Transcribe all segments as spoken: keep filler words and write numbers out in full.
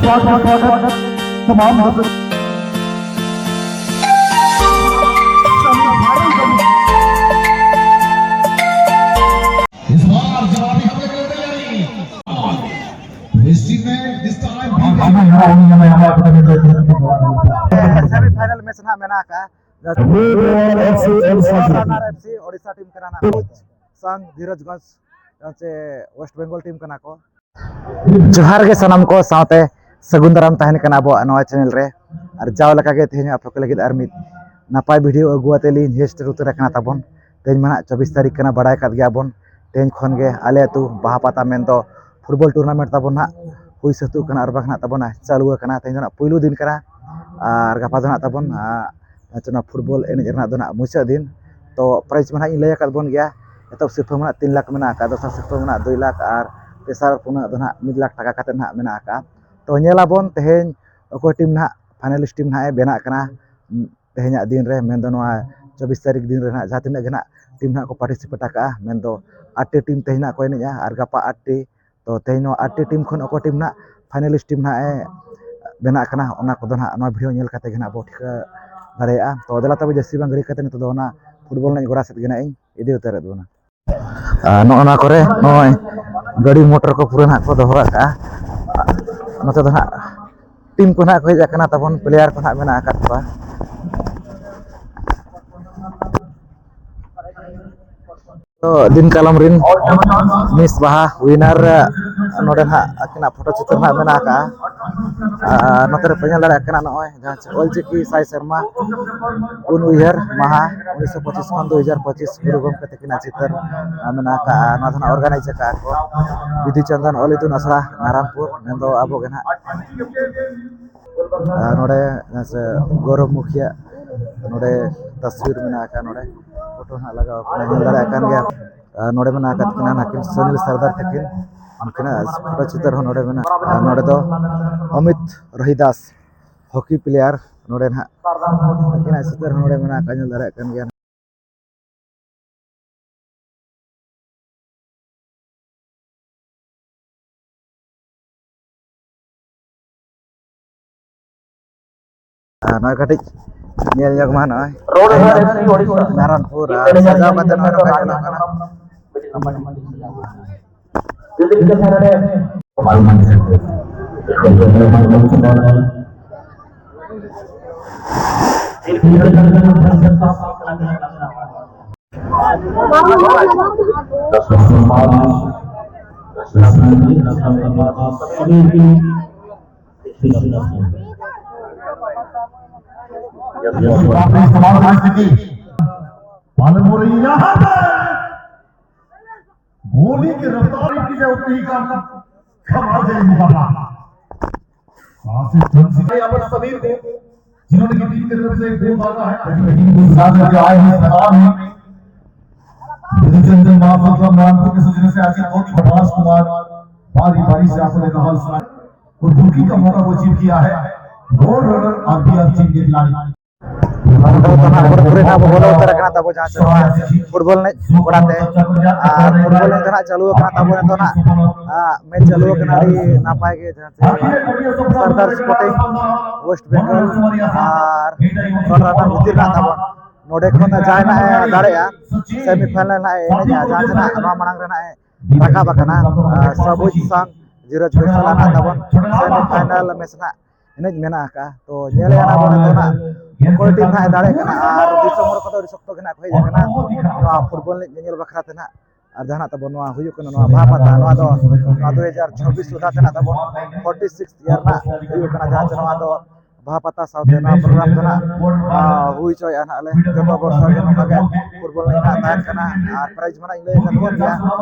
तमाम दर्शक इस बार जवाबी हमले की तैयारी। History में this time भी सेमीफाइनल मैच ᱱᱟᱦᱟᱜ ᱢᱮᱱᱟᱜ ᱟᱠᱟᱫᱼᱟ᱾ ᱨᱟᱱᱟᱨ ᱮᱯᱷ ᱥᱤ ᱳᱰᱤᱥᱟ ᱴᱤᱢ ᱠᱟᱱᱟ ᱱᱟᱦᱟᱜ᱾ ᱥᱟᱝ ᱫᱷᱤᱨᱚᱡᱽᱜᱚᱸᱡᱽ ᱪᱮ ᱳᱭᱮᱥᱴ ᱵᱮᱝᱜᱚᱞ ᱴᱤᱢ ᱠᱟᱱᱟ ᱠᱚ᱾ ᱡᱚᱦᱟᱨ ᱜᱮ ᱥᱟᱱᱟᱢ ᱠᱚ ᱥᱟᱶᱛᱮ ᱥᱟᱹᱜᱩᱱ ᱫᱟᱨᱟᱢ ᱛᱟᱦᱮᱱ ᱠᱟᱱᱟ ᱟᱵᱚᱣᱟᱜ ᱱᱚᱣᱟ ᱪᱮᱱᱮᱞ ᱨᱮ᱾ ᱟᱨ ᱡᱟᱣ ᱞᱮᱠᱟᱜᱮ ᱛᱮᱦᱮᱧ ᱟᱯᱮ ᱠᱚ ᱞᱟᱹᱜᱤᱫ ᱟᱨ ᱢᱤᱫ ᱱᱟᱯᱟᱭ ᱵᱷᱤᱰᱤᱭᱳ ᱟᱹᱜᱩ ᱟᱛᱮ ᱞᱤᱧ ᱦᱮᱡ ᱥᱮᱴᱮᱨ ᱩᱛᱟᱹᱨ ᱟᱠᱟᱱᱟ ᱛᱟᱵᱚᱱ᱾ ᱛᱮᱦᱮᱧ ᱢᱟ ᱱᱟᱦᱟᱜ ᱪᱚᱵᱵᱤᱥ ᱛᱟᱹᱨᱤᱠᱷ ᱠᱟᱱᱟ, ᱵᱟᱲᱟᱭ ᱟᱠᱟᱫ ᱜᱮᱭᱟ ᱵᱚᱱ᱾ ᱛᱮᱦᱮᱧ ᱠᱷᱚᱱ ᱜᱮ ᱟᱞᱮ ᱟᱹᱛᱩ ᱵᱟᱦᱟ ᱯᱟᱛᱟ ᱢᱮᱱᱫᱚ ᱯᱷᱩᱴᱵᱚᱞ ᱴᱩᱨᱱᱟᱢᱮᱱᱴ ᱛᱟᱵᱚᱱ ᱱᱟᱦᱟᱜ ᱦᱩᱭ ᱥᱟᱹᱛᱩᱜ ᱠᱟᱱᱟ, ᱟᱨ ᱵᱟᱝ ᱱᱟᱦᱟᱜ ᱛᱟᱵᱚᱱ ᱪᱟᱹᱞᱩ ᱟᱠᱟᱱᱟ᱾ ᱛᱮᱦᱮᱧ ᱫᱚ ᱱᱟᱦᱟᱜ ᱯᱩᱭᱞᱩ ᱫᱤᱱ ᱠᱟᱱᱟ, ᱟᱨ ᱜᱟᱯᱟ ᱫᱚ ᱱᱟᱦᱟᱜ ᱛᱟᱵᱚᱱ ᱟᱨ ᱪᱮ ᱱᱚᱣᱟ ᱯᱷᱩᱴᱵᱚᱞ ᱮᱱᱮᱡ ᱨᱮᱱᱟᱜ ᱫᱚ ᱱᱟᱦᱟᱜ ᱢᱩᱪᱟᱹᱫ ᱫᱤᱱ᱾ ᱛᱚ ᱯᱨᱟᱭᱤᱡᱽ ᱢᱟ ᱱᱟᱦᱟᱜ ᱤᱧ ᱞᱟᱹᱭ ᱟᱠᱟᱫ ᱵᱚᱱ ᱜᱮᱭᱟ, ᱮᱛᱚᱦᱚᱵ ᱥᱤᱨᱯᱟᱹ ᱢᱟ ᱱᱟᱦᱟᱜ ᱛᱤᱱ ᱞᱟᱠᱷ ᱢᱮᱱᱟᱜ ᱟᱠᱟᱫ, ᱫᱚᱥᱟᱨ ᱥᱤᱨᱯᱟᱹ ᱢᱟ ᱱᱟᱦᱟᱜ ᱫᱩᱭ ᱞᱟᱠᱷ, ᱟᱨ ᱛᱮᱥᱟᱨ ᱯᱩᱱᱟᱹᱜ ᱫᱚ ᱱᱟᱦᱟᱜ ᱢᱤᱫ ᱞᱟᱠᱷ ᱴᱟᱠᱟ ᱠᱟᱛᱮᱫ ᱱᱟᱦᱟᱜ ᱢᱮᱱᱟᱜ ᱟᱠᱟᱫ᱾ ᱛᱚ ᱧᱮᱞ ᱟᱵᱚᱱ ᱛᱮᱦᱮᱧ ᱚᱠᱚᱭ ᱴᱤᱢ ᱱᱟᱦᱟᱜ ᱯᱷᱟᱭᱱᱟᱞᱤᱥᱴ ᱴᱤᱢ ᱱᱟᱦᱟᱜ ᱮ ᱵᱮᱱᱟᱜ ᱠᱟᱱᱟ᱾ ᱛᱮᱦᱮᱧᱟᱜ ᱫᱤᱱ ᱨᱮ ᱢᱮᱱᱫᱚ ᱱᱚᱣᱟ ᱪᱚᱵᱵᱤᱥ ᱛᱟᱹᱨᱤᱠᱷ ᱫᱤᱱ ᱨᱮ ᱱᱟᱦᱟᱜ ᱡᱟᱦᱟᱸ ᱛᱤᱱᱟᱹᱜ ᱜᱮ ᱱᱟᱦᱟᱜ ᱴᱤᱢ ᱱᱟᱦᱟᱜ ᱠᱚ ᱯᱟᱨᱴᱤᱥᱤᱯᱮᱴ ᱟᱠᱟᱫᱼᱟ, ᱢᱮᱱᱫᱚ ᱟᱴ ᱴᱤ ᱴᱤᱢ ᱛᱮᱦᱮᱧ ᱱᱟᱦᱟᱜ ᱠᱚ ᱮᱱᱮᱡᱼᱟ, ᱟᱨ ᱜᱟᱯᱟ ᱟᱴ ᱴᱤ᱾ ᱛᱚ ᱛᱮᱦᱮᱧ ᱱᱚᱣᱟ ᱟᱴ ᱴᱤ ᱴᱤᱢ ᱠᱷᱚᱱ ᱚᱠᱚᱭ ᱴᱤᱢ ᱱᱟᱦᱟᱜ ᱯᱷᱟᱭᱱᱟᱞᱤᱥᱴ ᱴᱤᱢ ᱱᱟᱦᱟᱜ ᱮ ᱵᱮᱱᱟᱜ ᱠᱟᱱᱟ, ᱚᱱᱟ ᱠᱚᱫᱚ ᱱᱟᱦᱟᱜ ᱱᱚᱣᱟ ᱵᱷᱤᱰᱤᱭᱳ ᱧᱮᱞ ᱠᱟᱛᱮ ᱜᱮ ᱱᱟᱦᱟᱜ ᱵᱚ ᱴᱷᱤᱠᱟᱹ ᱫᱟᱲᱮᱭᱟᱜᱼᱟ᱾ ᱛᱚ ᱫᱮᱞᱟ ᱛᱚᱵᱮ ᱡᱟᱹᱥᱛᱤ ᱵᱟᱝ ᱜᱷᱟᱹᱲᱤ ᱠᱟᱛᱮ ᱱᱤᱛᱚᱜ ᱫᱚ ᱚᱱᱟ ᱯᱷᱩᱴᱵᱚᱞ ᱮᱱᱮᱡ ᱜᱚᱰᱟ ᱥᱮᱫ ᱜᱮ ᱱᱟᱦᱟᱜ ᱤᱧ ᱤᱫᱤ ᱩᱛᱟᱹᱨᱮᱫ ᱵᱚᱱᱟ᱾ ᱟᱨ ᱱᱚᱜᱼᱚ ᱱᱚᱣᱟ ᱠᱚᱨᱮ ᱱᱚᱜᱼᱚᱭ ᱜᱟᱹᱰᱤ ᱢᱚᱴᱚᱨ ᱠᱚ ᱯᱩᱨᱟᱹ ᱱᱟᱦᱟᱜ ᱠᱚ ᱫᱚᱦᱚ ᱟᱠᱟᱫᱼᱟ᱾ ᱱᱚᱛᱮ ᱫᱚ ᱱᱟᱦᱟᱜ ᱴᱤᱢ ᱠᱚ ᱱᱟᱦᱟᱜ ᱠᱚ ᱦᱮᱡ ᱟᱠᱟᱱᱟ ᱛᱟᱵᱚᱱ, ᱯᱞᱮᱭᱟᱨ ᱠᱚ ᱱᱟᱦᱟᱜ ᱢᱮᱱᱟᱜ ᱟᱠᱟᱫ ᱠᱚᱣᱟ᱾ ᱛᱚ ᱫᱤᱱ ᱠᱟᱞᱚᱢ ᱨᱤᱱ ᱢᱤᱥ ᱵᱟᱦᱟ ᱣᱤᱱᱟᱨ ᱱᱚᱰᱮ ᱱᱟᱦᱟᱜ ᱟᱹᱠᱤᱱᱟᱜ ᱯᱷᱳᱴᱳ ᱪᱤᱛᱟᱹᱨ ᱱᱟᱦᱟᱜ ᱢᱮᱱᱟᱜ ᱟᱠᱟᱫᱼᱟ᱾ ᱟᱨ ᱱᱚᱛᱮ ᱨᱮᱯᱮ ᱧᱮᱞ ᱫᱟᱲᱮᱭᱟᱜ ᱠᱟᱱᱟ ᱱᱚᱜᱼᱚᱭ ᱡᱟᱦᱟᱸ ᱪᱮ ᱚᱞᱪᱤᱠᱤ ᱥᱟᱭ ᱥᱮᱨᱢᱟ ᱜᱩᱱ ᱩᱭᱦᱟᱹᱨ ᱢᱟᱦᱟ ᱩᱱᱤᱥᱥᱚ ᱯᱚᱸᱪᱤᱥ ᱠᱷᱚᱱ ᱫᱩ ᱦᱟᱡᱟᱨ ᱯᱚᱸᱪᱤᱥ ᱜᱩᱨᱩ ᱜᱚᱢᱠᱮ ᱛᱟᱹᱠᱤᱱᱟᱜ ᱪᱤᱛᱟᱹᱨ ᱢᱮᱱᱟᱜ ᱟᱠᱟᱫᱼᱟ᱾ ᱱᱚᱣᱟ ᱫᱚ ᱱᱟᱦᱟᱜ ᱚᱨᱜᱟᱱᱟᱭᱤᱡᱽ ᱟᱠᱟᱫᱼᱟ ᱠᱚ ᱵᱤᱫᱩ ᱪᱟᱸᱫᱟᱱ ᱚᱞ ᱤᱛᱩᱱ ᱟᱥᱲᱟ ᱱᱟᱨᱟᱱᱯᱩᱨ, ᱢᱮᱱᱫᱚ ᱟᱵᱚ ᱜᱮ ᱱᱟᱦᱟᱜ ᱟᱨ ᱱᱚᱰᱮ ᱥᱮ ᱜᱚᱨᱚᱵᱽ ᱢᱩᱠᱷᱤᱭᱟᱜ ᱱᱚᱰᱮ ᱛᱟᱥᱣᱤᱨ ᱢᱮᱱᱟᱜ ᱟᱠᱟᱫ, ᱱᱚᱰᱮ ᱯᱷᱳᱴᱳ ᱱᱟᱦᱟᱜ ᱞᱟᱜᱟᱣ ᱟᱠᱟᱱᱟ, ᱧᱮᱞ ᱫᱟᱲᱮᱭᱟᱜ ᱠᱟᱱ ᱜᱮᱭᱟ᱾ ᱟᱨ ᱱᱚᱰᱮ ᱢᱮᱱᱟᱜ ᱟᱠᱟᱫ ᱠᱤᱱᱟ ᱱᱟᱹᱠᱤᱱ ᱥᱩᱱᱤᱞ ᱥᱟᱨᱫᱟᱨ ᱛᱟᱹᱠᱤᱱ, ᱩᱱᱠᱤᱱᱟᱜ ᱯᱷᱳᱴᱳ ᱪᱤᱛᱟᱹᱨ ᱦᱚᱸ ᱱᱚᱰᱮ ᱢᱮᱱᱟᱜᱼᱟ᱾ ᱟᱨ ᱱᱚᱰᱮ ᱫᱚ ᱚᱢᱤᱛ ᱨᱳᱦᱤᱫᱟᱥ ᱦᱚᱠᱤ ᱯᱞᱮᱭᱟᱨ ᱱᱚᱰᱮ ᱱᱟᱦᱟᱜ ᱩᱱᱠᱤᱱᱟᱜ ᱪᱤᱛᱟᱹᱨ ᱦᱚᱸ ᱱᱚᱰᱮ ᱢᱮᱱᱟᱜ ᱟᱠᱟᱫ, ᱧᱮᱞ ᱫᱟᱲᱮᱭᱟᱜ ᱠᱟᱱ ᱜᱮᱭᱟ᱾ ᱟᱨ ᱱᱚᱜᱼᱚᱭ ᱠᱟᱹᱴᱤᱡ ᱧᱮᱞ ᱧᱚᱜ ᱢᱟ, ᱱᱚᱜᱼᱚᱭ ᱨᱚᱲ ᱨᱮ ᱮᱯ ᱥᱤ ᱳᱰᱤᱥᱟ ᱱᱟᱨᱟᱱᱯᱩᱨ ᱟᱨ ᱥᱟᱡᱟᱣ ᱠᱟᱛᱮ ᱱᱚᱜᱼᱚᱭ ᱱᱚᱝᱠᱟ ᱧᱮᱞᱚᱜ ᱠᱟᱱᱟ᱾ ᱡᱩᱫᱤ ᱠᱟᱛᱷᱟ ᱨᱮ पालन हो रही है यहाँ पे। गोली की रफ्तार की जो होती है, कमाल का मुकाबला। यहाँ पर समीर को, जिन्होंने कि टीम की तरफ से एक गोल मारा है, हिंदुस्तान के आए हैं, सलाम है। विजय चंद्रन महासंग्राम रामपुर के सजने से आज बहुत ही प्रभास कुमार बारी बारी से आपको देखा हाल सुना और बुकी का मौका को अचीव किया है। रोड रनर आरबीआर टीम के खिलाड़ी। ᱱᱚᱰᱮ ᱫᱚ ᱱᱟᱦᱟᱜ ᱯᱩᱨᱟᱹ ᱯᱩᱨᱤ ᱱᱟᱦᱟᱜ ᱵᱚ ᱵᱚᱞᱚ ᱩᱛᱟᱹᱨ ᱟᱠᱟᱱᱟ ᱛᱟᱵᱚ ᱡᱟᱦᱟᱸ ᱥᱮ ᱱᱚᱣᱟ ᱯᱷᱩᱴᱵᱚᱞ ᱮᱱᱮᱡ ᱜᱚᱰᱟ ᱛᱮ᱾ ᱟᱨ ᱯᱷᱩᱴᱵᱚᱞ ᱮᱱᱮᱡ ᱫᱚ ᱱᱟᱦᱟᱜ ᱪᱟᱹᱞᱩ ᱟᱠᱟᱱᱟ ᱛᱟᱵᱚ ᱱᱤᱛᱚᱜ ᱱᱟᱦᱟᱜ, ᱟ, ᱢᱮᱪ ᱪᱟᱹᱞᱩ ᱟᱠᱟᱱᱟ ᱟᱹᱰᱤ ᱱᱟᱯᱟᱭ ᱜᱮ, ᱡᱟᱦᱟᱸ ᱥᱮ ᱱᱚᱣᱟ ᱥᱚᱨᱫᱟᱨ ᱥᱯᱳᱨᱴᱤᱝ ᱣᱮᱥᱴ ᱵᱮᱝᱜᱚᱞ ᱟᱨ ᱨᱚᱰ ᱨᱟᱱᱟᱨ ᱵᱷᱤᱛᱤᱨ ᱨᱮᱱᱟᱜ ᱛᱟᱵᱚᱱ᱾ ᱱᱚᱰᱮ ᱠᱷᱚᱱ ᱡᱟᱦᱟᱸᱭ ᱱᱟᱦᱟᱜ ᱮ ᱫᱟᱲᱮᱭᱟᱜᱼᱟ ᱥᱮᱢᱤ ᱯᱷᱟᱭᱱᱟᱞ ᱱᱟᱦᱟᱜ ᱮ ᱮᱱᱮᱡᱟ, ᱡᱟᱦᱟᱸ ᱥᱮ ᱱᱟᱦᱟᱜ ᱱᱚᱣᱟ ᱢᱟᱲᱟᱝ ᱨᱮ ᱱᱟᱦᱟᱜ ᱮ ᱨᱟᱠᱟᱵ ᱟᱠᱟᱱᱟ, ᱟ, ᱥᱟᱵᱩᱡ ᱥᱟᱝ ᱡᱤᱨᱟᱡᱽ ᱵᱮᱥᱟᱞᱟ ᱱᱟᱦᱟᱜ ᱛᱟᱵᱚᱱ ᱥᱮᱢᱤ ᱯᱷᱟᱭᱱᱟᱞ ᱢᱮᱪ ᱱᱟᱦᱟᱜ ᱮᱱᱮᱡ ᱢᱮᱱᱟᱜ ᱟᱠᱟᱫᱼᱟ᱾ ᱛᱚ ᱧᱮᱞᱮᱫᱼᱟ ᱱᱟᱦᱟᱜ ᱵᱚᱱ ᱱᱤᱛᱚᱜ ᱱᱟᱦᱟᱜ ᱚᱠᱚᱭ ᱴᱤᱢ ᱱᱟᱦᱟᱜ ᱮ ᱫᱟᱲᱮᱭᱟᱜ ᱠᱟᱱᱟ ᱟᱨ ᱫᱤᱥᱚᱢ ᱦᱚᱲ ᱠᱚᱫᱚ ᱟᱹᱰᱤ ᱥᱚᱠᱛᱚ ᱜᱮ ᱱᱟᱦᱟᱜ ᱠᱚ ᱦᱮᱡ ᱟᱠᱟᱱᱟ ᱱᱚᱣᱟ ᱯᱷᱩᱴᱵᱚᱞ ᱮᱱᱮᱡ ᱧᱮᱧᱮᱞ ᱵᱟᱠᱷᱨᱟ ᱛᱮ ᱱᱟᱦᱟᱜ᱾ ᱟᱨ ᱡᱟᱦᱟᱱᱟᱜ ᱛᱟᱵᱚᱱ ᱱᱚᱣᱟ ᱦᱩᱭᱩᱜ ᱠᱟᱱᱟ, ᱱᱚᱣᱟ ᱵᱟᱦᱟ ᱯᱟᱛᱟ, ᱱᱚᱣᱟ ᱫᱚ ᱱᱚᱣᱟ ᱫᱩ ᱦᱟᱡᱟᱨ ᱪᱷᱟᱵᱵᱤᱥ ᱞᱮᱠᱟ ᱛᱮ ᱱᱟᱦᱟᱜ ᱛᱟᱵᱚᱱ ᱯᱷᱳᱨᱴᱤ ᱥᱤᱠᱥ ᱤᱭᱟᱨ ᱨᱮᱱᱟᱜ ᱦᱩᱭᱩᱜ ᱠᱟᱱᱟ, ᱡᱟᱦᱟᱸ ᱪᱮ ᱱᱚᱣᱟ ᱫᱚ ᱵᱟᱦᱟ ᱯᱟᱛᱟ ᱥᱟᱶᱛᱮ ᱱᱚᱣᱟ ᱯᱨᱳᱜᱨᱟᱢ ᱫᱚ ᱱᱟᱦᱟᱜ, ᱟ, ᱦᱩᱭ ᱦᱚᱪᱚᱭᱮᱫᱼᱟ ᱱᱟᱦᱟᱜ ᱞᱮ᱾ ᱡᱚᱛᱚ ᱵᱚᱨᱥᱟ ᱜᱮ ᱱᱚᱝᱠᱟ ᱜᱮ ᱯᱷᱩᱴᱵᱚᱞ ᱮᱱᱮᱡ ᱱᱟᱦᱟᱜ ᱛᱟᱦᱮᱱ ᱠᱟᱱᱟ ᱟᱨ ᱯᱨᱟᱭᱤᱡᱽ ᱢᱟ ᱱᱟᱦᱟᱜ ᱤᱧ ᱞᱟᱹᱭ ᱟᱠᱟᱫ ᱛᱟᱵᱚᱱ ᱜᱮᱭᱟ,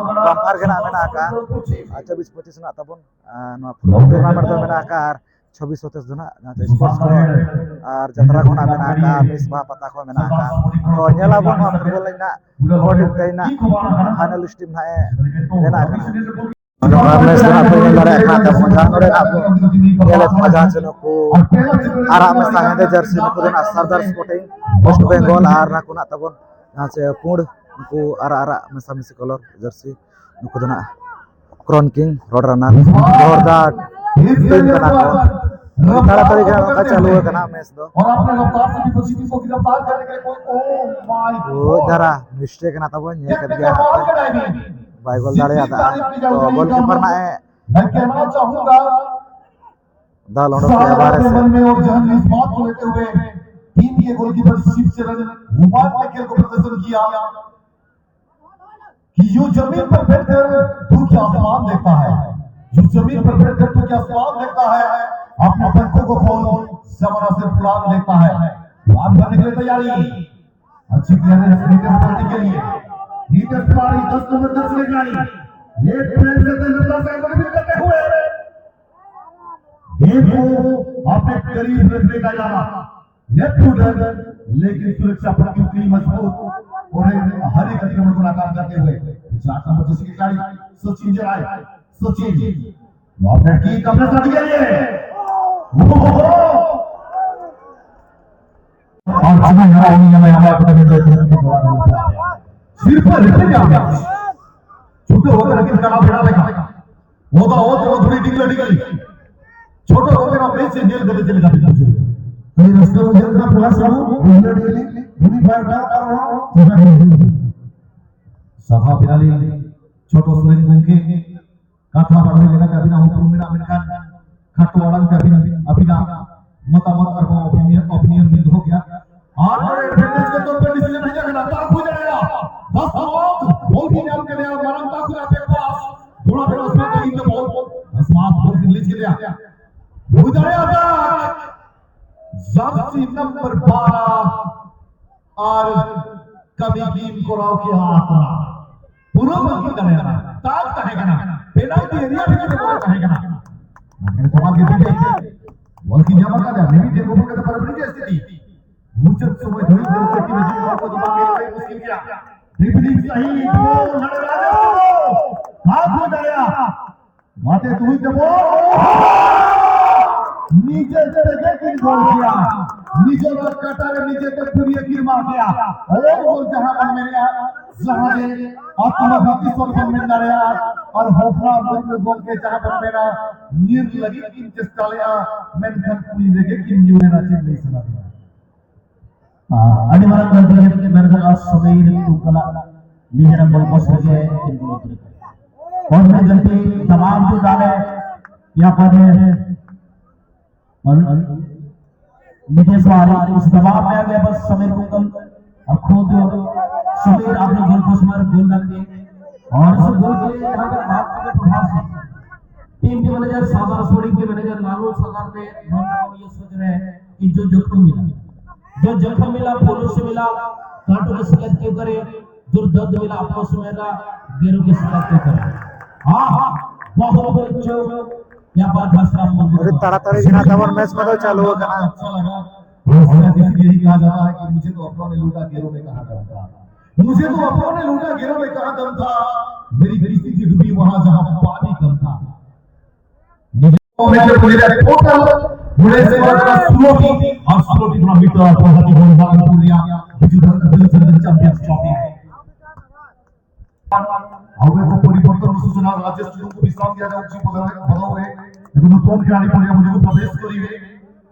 ᱵᱟᱢᱯᱟᱨ ᱜᱮ ᱱᱟᱦᱟᱜ ᱢᱮᱱᱟᱜ ᱟᱠᱟᱫᱼᱟ᱾ ᱟᱨ ᱪᱚᱵᱵᱤᱥ ᱯᱚᱸᱪᱤᱥ ᱨᱮᱱᱟᱜ ᱛᱟᱵᱚᱱ, ᱟ, ᱱᱚᱣᱟ ᱯᱷᱩᱴᱵᱚᱞ ᱴᱩᱨᱱᱟᱢᱮᱱᱴ ᱫᱚ ᱢᱮᱱᱟᱜ ᱟᱠᱟᱫᱼᱟ᱾ ᱟᱨ ᱪᱷᱚᱵᱵᱤᱥ ᱥᱚᱛᱮᱥ ᱫᱚ ᱱᱟᱦᱟᱜ ᱡᱟᱦᱟᱸ ᱪᱮ ᱥᱯᱳᱨᱴᱥ ᱠᱚ ᱟᱨ ᱡᱟᱛᱨᱟ ᱠᱚ ᱱᱟᱦᱟᱜ ᱢᱮᱱᱟᱜ ᱟᱠᱟᱫᱼᱟ, ᱢᱤᱥ ᱵᱟᱦᱟ ᱯᱟᱛᱟ ᱠᱚ ᱢᱮᱱᱟᱜ ᱟᱠᱟᱫᱼᱟ᱾ ᱛᱚ ᱧᱮᱞ ᱟᱵᱚᱱ ᱱᱚᱣᱟ ᱯᱷᱩᱴᱵᱚᱞ ᱮᱱᱮᱡ ᱱᱟᱦᱟᱜ ᱚᱠᱚᱭ ᱴᱤᱢ ᱛᱮᱦᱮᱧ ᱱᱟᱦᱟᱜ ᱯᱷᱟᱭᱱᱟᱞᱤᱥᱴ ᱴᱤᱢ ᱱᱟᱦᱟᱜ ᱮ ᱵᱮᱱᱟᱜ ᱠᱟᱱᱟ᱾ ᱱᱚᱣᱟ ᱢᱮᱪ ᱫᱚ ᱱᱟᱦᱟᱜ ᱯᱮ ᱧᱮᱞ ᱫᱟᱲᱮᱭᱟᱜ ᱠᱟᱱᱟ ᱛᱟᱵᱚᱱ, ᱡᱟᱦᱟᱸ ᱱᱚᱰᱮ ᱱᱟᱦᱟᱜ ᱵᱚᱱ ᱧᱮᱞᱮᱫ ᱠᱚᱣᱟ, ᱡᱟᱦᱟᱸ ᱪᱮ ᱱᱩᱠᱩ ᱟᱨᱟᱜ ᱢᱮᱥᱟ ᱦᱮᱸᱫᱮ ᱡᱟᱹᱨᱥᱤ, ᱱᱩᱠᱩ ᱫᱚ ᱱᱟᱦᱟᱜ ᱥᱟᱨᱫᱟᱨ ᱥᱯᱳᱨᱴᱤᱝ ᱳᱭᱮᱥᱴ ᱵᱮᱝᱜᱚᱞ, ᱟᱨ ᱱᱟᱠᱩ ᱱᱟᱦᱟᱜ ᱛᱟᱵᱚᱱ ᱡᱟᱦᱟᱸ ᱪᱮ ᱯᱩᱸᱰ, ᱱᱩᱠᱩ ᱟᱨᱟᱜ ᱟᱨᱟᱜ ᱢᱮᱥᱟᱢᱤᱥᱤ ᱠᱟᱞᱟᱨ ᱡᱟᱹᱨᱥᱤ, ᱱᱩᱠᱩ ᱫᱚ ᱱᱟᱦᱟᱜ ᱠᱨᱚᱱ ᱠᱤᱝ, ᱨᱳᱰ ᱨᱟᱱᱟᱨ, ᱡᱳᱨᱫᱟᱨ ᱴᱤᱢ ᱠᱟᱱᱟ ᱠᱚ᱾ ᱛᱟᱲᱟᱛᱟᱲᱤ ᱜᱮ ᱱᱚᱝᱠᱟ ᱪᱟᱹᱞᱩ ᱟᱠᱟᱱᱟ ᱢᱮᱪ ᱫᱚ᱾ और आपने रफ्तार से विपक्षी टीम को गिरफ्तार करने के लिए कोई, ओह माय बहुत गॉड। ज़्यादा मिस्टेक ᱮᱱᱟ ᱛᱟᱵᱚᱱ, ᱧᱮᱞ ᱠᱮᱫ ᱜᱮᱭᱟ ᱦᱟᱸᱜ ᱯᱮ᱾ ᱵᱟᱭ ᱜᱳᱞ ᱫᱟᱲᱮᱭᱟᱫᱟ᱾ ᱛᱚ ᱜᱳᱞᱠᱤᱯᱟᱨ ᱱᱟᱜ ᱮ मैं कहना चाहूंगा, ᱫᱟᱞ ᱚᱰᱚᱠ ᱠᱮᱫᱟ ᱥᱟᱦᱟᱨᱟ ᱵᱟᱦᱨᱮ ᱥᱮᱫ। मन में और जहन में इस बात को लेते हुए टीम के गोलकीपर शिव चरण हुमान ने खेल को प्रदर्शन किया। कि जो जमीन पर बैठकर दूर के आसमान देखता है, जो जमीन पर बैठकर दूर के आसमान देखता है, अपने पंखों को खोल जमाना से पुरान देखता है। बात करने के लिए तैयारी। अच्छी क्लियरेंस नीतीश पार्टी के लिए। नीतीश पार्टी दस नंबर दस लेकर आई। ये फ्रेंड से दस नंबर से एंगल भी करते हुए गेंद को अपने करीब रखने का इरादा। लेफ्ट फुटर, लेकिन सुरक्षा पट्टी उतनी मजबूत और हर एक अतिक्रमण को नाकाम करते हुए चार नंबर जर्सी के खिलाड़ी सचिन जराय। सचिन, लॉन्ग की कमरे साथ के लिए। ओहो! और समय हमारा नहीं, हमें हमारा पता नहीं। सिर्फ रेफरी का छूटे होकर लेकिन कला बढ़ा देगा। होता हो तो थोड़ी डिगला डिगली। छोटे होकर आप बेच से जेल करते चले जाते हैं। तो ये रस्ते में जेल का प्लस हो, डिगला डिगली, पूरी बार का करो। सभा बिनाली, छोटो सुरेश गुंके, ᱠᱟᱛᱷᱟ ᱵᱟᱲᱟᱭ ᱞᱮᱠᱟᱛᱮ ᱟᱹᱵᱤᱱᱟᱜ ᱩᱯᱨᱩᱢ ᱢᱮᱱᱟᱜ, ᱢᱮᱱᱠᱷᱟᱱ ᱠᱷᱟᱴᱚ ᱟᱲᱟᱝ ᱛᱮ ᱟᱹᱵᱤᱱ, ᱟᱹᱵᱤᱱᱟᱜ ᱢᱚᱛᱟᱢᱚᱛ ᱟᱨ ᱵᱟᱝ opinion, opinion ᱵᱤᱱ ᱫᱚᱦᱚ ᱠᱮᱭᱟ᱾ ᱟᱨ ᱱᱚᱰᱮ advantage ᱠᱟᱛᱮ ᱯᱮ decision ᱦᱮᱡ ᱟᱠᱟᱱᱟ, ᱛᱟᱠ ᱦᱩᱭ ᱫᱟᱲᱮᱭᱟᱜᱼᱟ᱾ ᱫᱟᱥ ᱱᱚᱢᱵᱚᱨ ᱵᱚᱞ ᱵᱤᱱ ᱧᱟᱢ ᱠᱮᱫᱮᱭᱟ, ᱢᱟᱨᱟᱝ ᱛᱟᱠ ᱠᱷᱚᱱᱟᱜ ᱯᱮ ᱯᱟᱥ, ᱫᱚᱲᱟ ᱯᱮ ᱯᱟᱥ ᱠᱮᱫᱮᱭᱟ, ᱤᱱ ᱫᱚ ᱵᱚᱞ, ᱫᱟᱥ ᱱᱚᱢᱵᱚᱨ ᱵᱚᱞ ᱵᱤᱱ ᱞᱤᱡ ᱠᱮᱫᱮᱭᱟ᱾ ᱦᱩᱭ ᱫᱟᱲᱮᱭᱟᱜᱼᱟ, ᱡᱟᱨᱥᱤ ᱱᱚᱢᱵᱚᱨ ᱵᱟᱨᱚ᱾ ᱟᱨ ᱠᱟᱹᱢᱤ ᱠᱤᱱ ᱠᱚᱨᱟᱣ ᱠᱮᱜᱼᱟ ᱟᱛᱨᱟ᱾ ᱯᱩᱨᱟᱹ ᱵᱟᱹᱜᱤ ᱫᱟᱲᱮᱭᱟᱜᱼᱟ᱾ ᱛᱟᱠ ᱛᱟᱦᱮᱸ ᱠᱟᱱᱟ᱾ ᱯᱮᱱᱟᱞᱴᱤ ᱮᱨᱤᱭᱟ ᱵᱷᱤᱛᱨᱤ ᱨᱮ ᱵᱚᱞ ᱛᱟᱦᱮᱸ ᱠᱟᱱᱟ᱾ ᱢᱮᱱᱠᱷᱟᱱ ᱛᱚᱯᱟᱜ ᱜᱮ ᱵᱤᱡᱚᱭ᱾ ᱵᱚᱞ ᱠᱤᱱ ᱧᱟᱢ ᱟᱠᱟᱫᱟ᱾ ᱢᱤᱢᱤᱫ ᱴᱷᱮᱱ ᱜᱚᱯᱚᱞ ᱠᱟᱛᱮ ᱯᱟᱨᱚᱢ ᱤᱫᱤᱭᱟ ᱥᱛᱷᱤᱛᱤ᱾ ᱢᱩᱪᱟᱹᱫ ᱥᱚᱢᱚᱭ ᱫᱷᱟᱹᱵᱤᱡ ᱫᱚ ᱠᱟᱹᱴᱤᱡ ᱢᱟᱹᱡᱷᱤ ᱱᱚᱣᱟ ᱠᱚ ᱫᱚ ᱵᱟᱝ ᱧᱮᱞ ᱞᱟᱹᱜᱤᱫ ᱢᱩᱥᱠᱤᱞ ᱜᱮᱭᱟ᱾ ᱰᱨᱤᱵᱞᱤᱝ ᱥᱟᱹᱦᱤ ᱜᱳᱞ ᱱᱟᱲᱮ ᱨᱟᱡᱟ ᱫᱚ ᱛᱟᱠ ᱦᱩᱭ ᱫᱟᱲᱮᱭᱟᱜᱼᱟ᱾ ᱢᱟᱛᱮ ᱛᱩᱞᱩᱡ ᱛᱮᱵᱚ ᱱᱤᱡᱮ ᱛᱮᱜᱮ ᱠᱤᱱ ᱜᱳᱞ ᱠᱮᱭᱟ᱾ ᱱᱤᱡᱮᱨᱟᱜ ᱠᱟᱴᱟ ᱨᱮ ᱱᱤᱡᱮ ᱛᱮ ᱯᱩᱨᱤᱭᱟᱹ ᱠᱤᱱ ᱢᱟᱨ ᱠᱮᱭᱟ᱾ ᱚᱱᱟ ᱜᱳᱞ ᱡᱟᱦᱟᱸ ᱵᱚᱱ ᱢᱮᱱᱮᱜᱼᱟ, ᱡᱟᱦᱟᱸ ᱡᱮ ᱟᱛᱢᱟ ᱜᱷᱟᱛᱤ ᱥᱚᱨ ᱵᱚᱱ ᱢᱮᱱ ᱫᱟᱲᱮᱭᱟᱜᱼᱟ᱾ ᱟᱨ ᱦᱚᱯᱱᱟ ᱢᱩᱨᱢᱩ ᱜᱚᱢᱠᱮ ᱡᱟᱦᱟᱸ ᱵᱚᱱ ᱢᱮᱱᱟ, ᱧᱤᱨ ᱞᱟᱹᱜᱤᱫ ᱠᱤᱱ ᱪᱮᱥᱴᱟ ᱞᱮᱫᱼᱟ, ᱢᱮᱱᱠᱷᱟᱱ ᱠᱩᱧ ᱨᱮᱜᱮ ᱠᱤᱱ ᱧᱩᱨ ᱮᱱᱟ᱾ ᱪᱮᱫ ᱞᱟᱹᱭ ᱥᱟᱱᱟ ᱵᱤᱱᱟ? ᱟᱹᱰᱤ ᱢᱟᱨᱟᱝ ᱜᱟᱹᱞᱛᱤ ᱢᱮᱱ ᱜᱟᱱᱚᱜᱼᱟ, ᱥᱚᱢᱤᱨ ᱩᱱᱠᱩᱣᱟᱜ ᱱᱤᱡᱮᱨᱟᱜ ᱜᱳᱞ ᱯᱳᱥᱴ ᱨᱮᱜᱮ ᱠᱤᱱ ᱜᱳᱞ ᱠᱮᱫᱟ᱾ ᱚᱱᱟ ᱜᱟᱹᱞᱛᱤ ᱛᱟᱢᱟᱢ ᱠᱚ ᱫᱟᱞᱮ ᱭᱟ ᱯᱟᱨᱮ᱾ और नीतीश वाले उस दबाव में आ गया, बस समीर कुंगल और खुद समीर अपने गोल पोस्ट पर गोल डाल दिए और उस गोल के लिए यहाँ पर बात का प्रभाव से टीम के मैनेजर सागर सोनी के मैनेजर लालू सागर ने ये सोच रहे हैं कि जो जख्म मिला, जो जख्म मिला, पोलो से मिला, कांटों के शिकायत क्यों करे, जो दर्द मिला अपनों से मेरा, गैरों की शिकायत क्यों करे। हाँ, हाँ, बहुत बड़ी चूक। या बात है श्राम मंदिर। ᱟᱹᱰᱤ ᱛᱟᱲᱟᱛᱟᱲᱤ ᱜᱮ ᱱᱟᱦᱟᱜ ᱛᱟᱵᱚᱱ ᱢᱮᱪ ᱠᱚᱫᱚ ᱪᱟᱹᱞᱩ ᱟᱠᱟᱱᱟ। अच्छा लगा। और हमारे किसी को यही कहा जाता है कि मुझे तो अपनों ने लूटा, गैरों ने कहा दम था। मुझे तो अपनों ने लूटा, गैरों ने कहा दम था। मेरी किस्ती थी डूबी वहां जहां पानी कम था। নিজের কমিটির প্রতিটা টোটাল ঘুরে এসে ওরা স্লোটি আর স্লোটি কোনো মিটার প্রভাতি গণবান পুরিয়া বিজু বিজু চন্দ্রন চ্যাম্পিয়ন্স ট্রফি। ଆଉ ଏକ ପରିବର୍ତ୍ତନ ସୂଚନା। ରାଜେଶ ଚୁଡୁଙ୍କୁ ବିଶ୍ରାମ ଦିଆଯାଉଛି। ବଦଳ ବଦଳରେ ଏବଂ ନୂତନ ଖିଲାଡ଼ି ପଡ଼ିଆ ମଧ୍ୟକୁ ପ୍ରବେଶ କରିବେ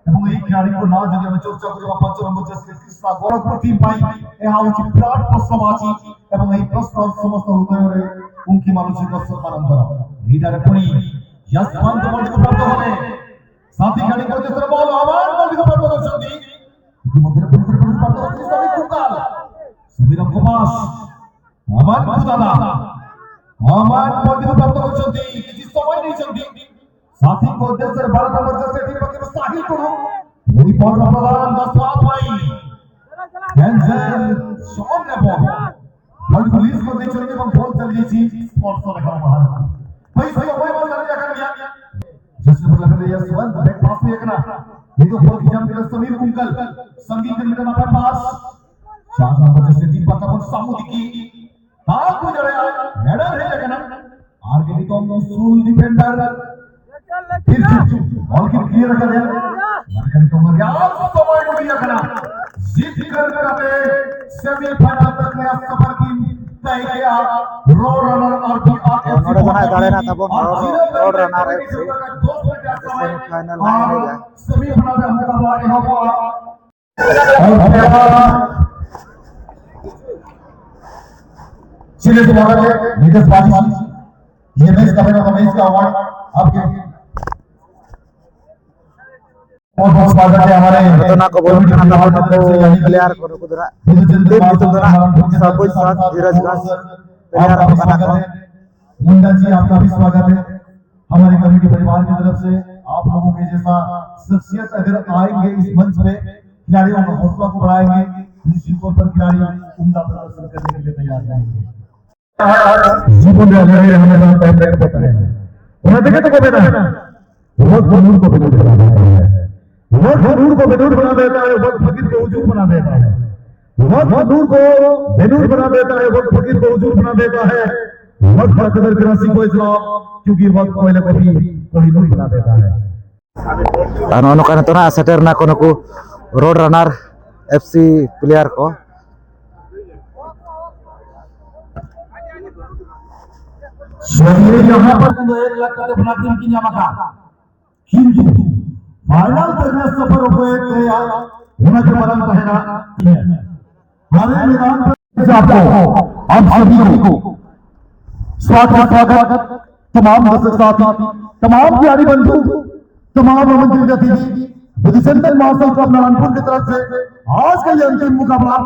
ଏବଂ ଏହି ଖିଲାଡ଼ିଙ୍କ ନାଁ ଯଦି ଆମେ ଚର୍ଚ୍ଚା କରିବା, ପାଞ୍ଚ ନମ୍ବର ଜେସି କ୍ରିଷ୍ଣା। ଗୋରଖପୁର ଟିମ୍ ପାଇଁ ଏହା ହେଉଛି ବିରାଟ ପ୍ରଶ୍ନବାଚୀ ଏବଂ ଏହି ପ୍ରଶ୍ନ ସମସ୍ତ ହୃଦୟରେ ଉଙ୍କି ମାରୁଛି ଦର୍ଶକମାନଙ୍କର। ଏଇଟାରେ ପୁଣି ୟଶୱାନ୍ତ ମଲ୍ଲିକ ପ୍ରାପ୍ତ ହେଲେ। ସାଥୀ ଖିଲାଡ଼ିଙ୍କ ଉଦ୍ଦେଶ୍ୟରେ ବଲ୍ ଅମନ ମଲ୍ଲିକ ପ୍ରାପ୍ତ କରିଛନ୍ତି। ଇତିମଧ୍ୟରେ ପୁଣି ଥରେ ପୁଣି ପ୍ରାପ୍ତ କରିଛନ୍ତି ସମିର କୁଙ୍କାଲ। ସମିରଙ୍କ ପାସ୍। ଅମନଙ୍କୁ ଦାଦା। ଅମନ ମଲ୍ଲିକ ପ୍ରାପ୍ତ କରିଛନ୍ତି। କିଛି ସମୟ ନେଇଛନ୍ତି। ସାଥୀଙ୍କ ଉଦ୍ଦେଶ୍ୟରେ ବାର ନମ୍ବର ଜର୍ସି ଟିମ୍ ପକ୍ଷରୁ ସାହିଲ ଟୁଡୁ। ପୁଣି ବଲ୍ ପ୍ରଦାନ ଦଶ ପାଇଁ। ଡେଞ୍ଜର ଜୋନ୍ରେ ବଲ୍। ବଲ୍କୁ ରିଲିଜ୍ କରିଦେଇଛନ୍ତି ଏବଂ ବଲ୍ ଚାଲିଯାଇଛି ସ୍ପର୍ଶ ରେଖା ବାହାରକୁ। ᱵᱟᱹᱭᱥᱤ ᱚᱠᱚᱭ ᱵᱟᱝ ᱥᱟᱨᱮᱡ ᱟᱠᱟᱱ ᱜᱮᱭᱟ। ᱡᱟᱹᱥᱛᱤ ᱵᱚᱞ ᱠᱷᱮᱞ ᱨᱮᱭᱟᱜ ᱥᱩᱣᱟᱨ ᱵᱮᱠ ᱯᱟᱥ ᱦᱩᱭ ᱟᱠᱟᱱᱟ᱾ ᱱᱤᱛᱚᱜ ᱵᱚᱞ ᱠᱷᱮᱞ ᱧᱟᱢ ᱠᱮᱫᱟ ᱥᱚᱢᱤᱨ ᱠᱩᱝᱠᱟᱞ᱾ ᱥᱟᱺᱜᱤᱧ ᱠᱷᱮᱞ ᱢᱤᱫᱴᱟᱝ ᱱᱟᱯᱟᱭ ᱯᱟᱥ᱾ ᱪᱟᱨ ᱱᱚᱢᱵᱚᱨ ᱡᱟᱹᱨᱥᱤ ᱴᱤᱢ ᱯᱟᱦᱴᱟ ᱠᱷᱚᱱ ᱥᱟᱢᱩᱫᱤᱠᱤ᱾ ᱫᱟᱜ ᱠᱚ ᱫᱟᱲᱮᱭᱟᱜᱼᱟ᱾ ᱦᱮᱰᱟᱨ ᱦᱮᱡ ᱟᱠᱟᱱᱟ᱾ ᱟᱨ ᱜᱮ ᱱᱤᱛᱚᱝ ᱥᱩᱞ ᱰᱤᱯᱷᱮᱱᱰᱟᱨ ᱯᱷᱤᱨ ᱥᱮ ᱵᱚᱞ ᱠᱤᱱ ᱠᱞᱤᱭᱟᱨ ᱟᱠᱟᱫᱮᱭᱟ᱾ ᱢᱮᱱᱠᱷᱟᱱ ᱱᱤᱛᱚᱝ ᱨᱮᱭᱟᱲ ᱥᱚᱢᱚᱭ ᱦᱩᱭ ᱟᱠᱟᱱᱟ᱾ ᱡᱤᱛᱠᱟᱹᱨ ᱠᱟᱛᱮ ᱥᱮᱢᱤᱯᱷᱟᱭᱱᱟᱞ ᱛᱟᱠ ᱨᱮᱭᱟᱜ ᱥᱟᱯᱷᱟᱨ ᱠᱤᱱ ᱛᱟᱭ ᱠᱮᱜᱼᱟ᱾ ᱨᱳ ᱨᱟᱱᱟᱨ ᱟᱨ ᱵᱤ ᱟᱨ ᱮᱯᱷ ᱥᱤ ᱱᱚᱰᱮ ᱚᱱᱟ ᱫᱟᱲᱮ ᱨᱮᱱᱟᱜ ᱛᱟᱵᱚᱱ ᱨᱚᱲ, ᱨᱚᱲ ᱨᱟᱱᱟᱨ ᱮᱯᱷ ᱥᱤ ᱥᱮᱢᱤ ᱯᱷᱟᱭᱱᱟᱞ ᱱᱟᱜ ᱮᱱᱮᱡᱟ᱾ चलिए, स्वागत है नीतीश बाजी। ये मैच का, मैच का अवार्ड आपके बहुत बहुत स्वागत है हमारे ᱡᱚᱛᱚ ᱱᱟ ᱠᱚ ᱵᱚᱞ ᱠᱟᱱᱟ ᱛᱟᱵᱚᱱ ᱱᱩᱠᱩ ᱯᱞᱮᱭᱟᱨ ᱠᱚ, ᱱᱩᱠᱩ ᱫᱚ ᱱᱟᱜ ᱴᱤᱢ ᱧᱩᱛᱩᱢ ᱫᱚ ᱱᱟᱜ ᱥᱟᱵᱩᱡ ᱥᱟᱛ ᱫᱷᱤᱨᱟᱡᱽ ᱜᱷᱟᱥ ᱯᱞᱮᱭᱟᱨ ᱠᱚ ᱠᱟᱱᱟ ᱠᱚ᱾ मुंडा जी, आपका भी स्वागत है हमारे कमेटी परिवार की तरफ से। आप लोगों के जैसा शख्सियत अगर आएंगे इस मंच पे, खिलाड़ियों का हौसला को बढ़ाएंगे, निश्चित तौर पर खिलाड़ी उम्दा प्रदर्शन करने के लिए तैयार रहेंगे। जीवन में हमें हमेशा टाइम लाइन बताया है। उन्हें देखे तो को बेटा, वक्त नूर को बेनूर बना देता है। वक्त नूर को बेनूर बना देता है, वक्त फकीर को हुजूर बना देता है। वक्त नूर को बेनूर बना देता है, वक्त फकीर को हुजूर बना देता है। वक्त का कदर करना सीखो इस्लाम, क्योंकि वक्त कोयले को भी कोहिनूर बना देता है। ᱟᱨ ᱱᱚᱜᱼᱚ ᱱᱚᱝᱠᱟ ᱱᱤᱛᱚᱜ ᱱᱟᱜ ᱥᱮᱴᱮᱨ ᱮᱱᱟ ᱠᱚ ᱱᱩᱠᱩ ᱨᱳᱰ ᱨᱟᱱᱟᱨ ᱮᱯᱷ ᱥᱤ ᱯᱞᱮᱭᱟᱨ ᱠᱚ᱾ ᱥᱟᱹᱨᱤ ᱜᱮ ᱡᱟᱦᱟᱸ ᱯᱟᱨ ᱫᱚ ᱮᱠ ᱞᱟᱠᱷ ᱠᱟᱛᱮ ᱵᱚᱱᱟ ᱴᱤᱢ ᱠᱤᱱ ᱧᱟᱢ ᱟᱠᱟᱫ, ᱠᱤᱱᱛᱩ ᱯᱷᱟᱭᱱᱟᱞ ᱛᱮ ᱨᱮᱱᱟᱜ ᱥᱟᱯᱷᱟᱨ ᱚᱠᱚᱭ ᱛᱮᱭᱟ, ᱚᱱᱟ ᱜᱮ ᱢᱟᱨᱟᱝ ᱛᱟᱦᱮᱱᱟ᱾ ᱦᱟᱨᱮ ᱢᱮᱫᱟᱱ ᱯᱮ ᱟᱯᱠᱚ, ᱟᱯ ᱥᱟᱵᱷᱤ ᱠᱚ ᱥᱣᱟᱜᱚᱛ, ᱥᱣᱟᱜᱚᱛ। तमाम दर्शक साथी, तमाम खिलाड़ी बंधु, तमाम आमंत्रित अतिथि, मधुचंदन मार्शल क्लब नारायणपुर की तरफ से आज का ये अंतिम मुकाबला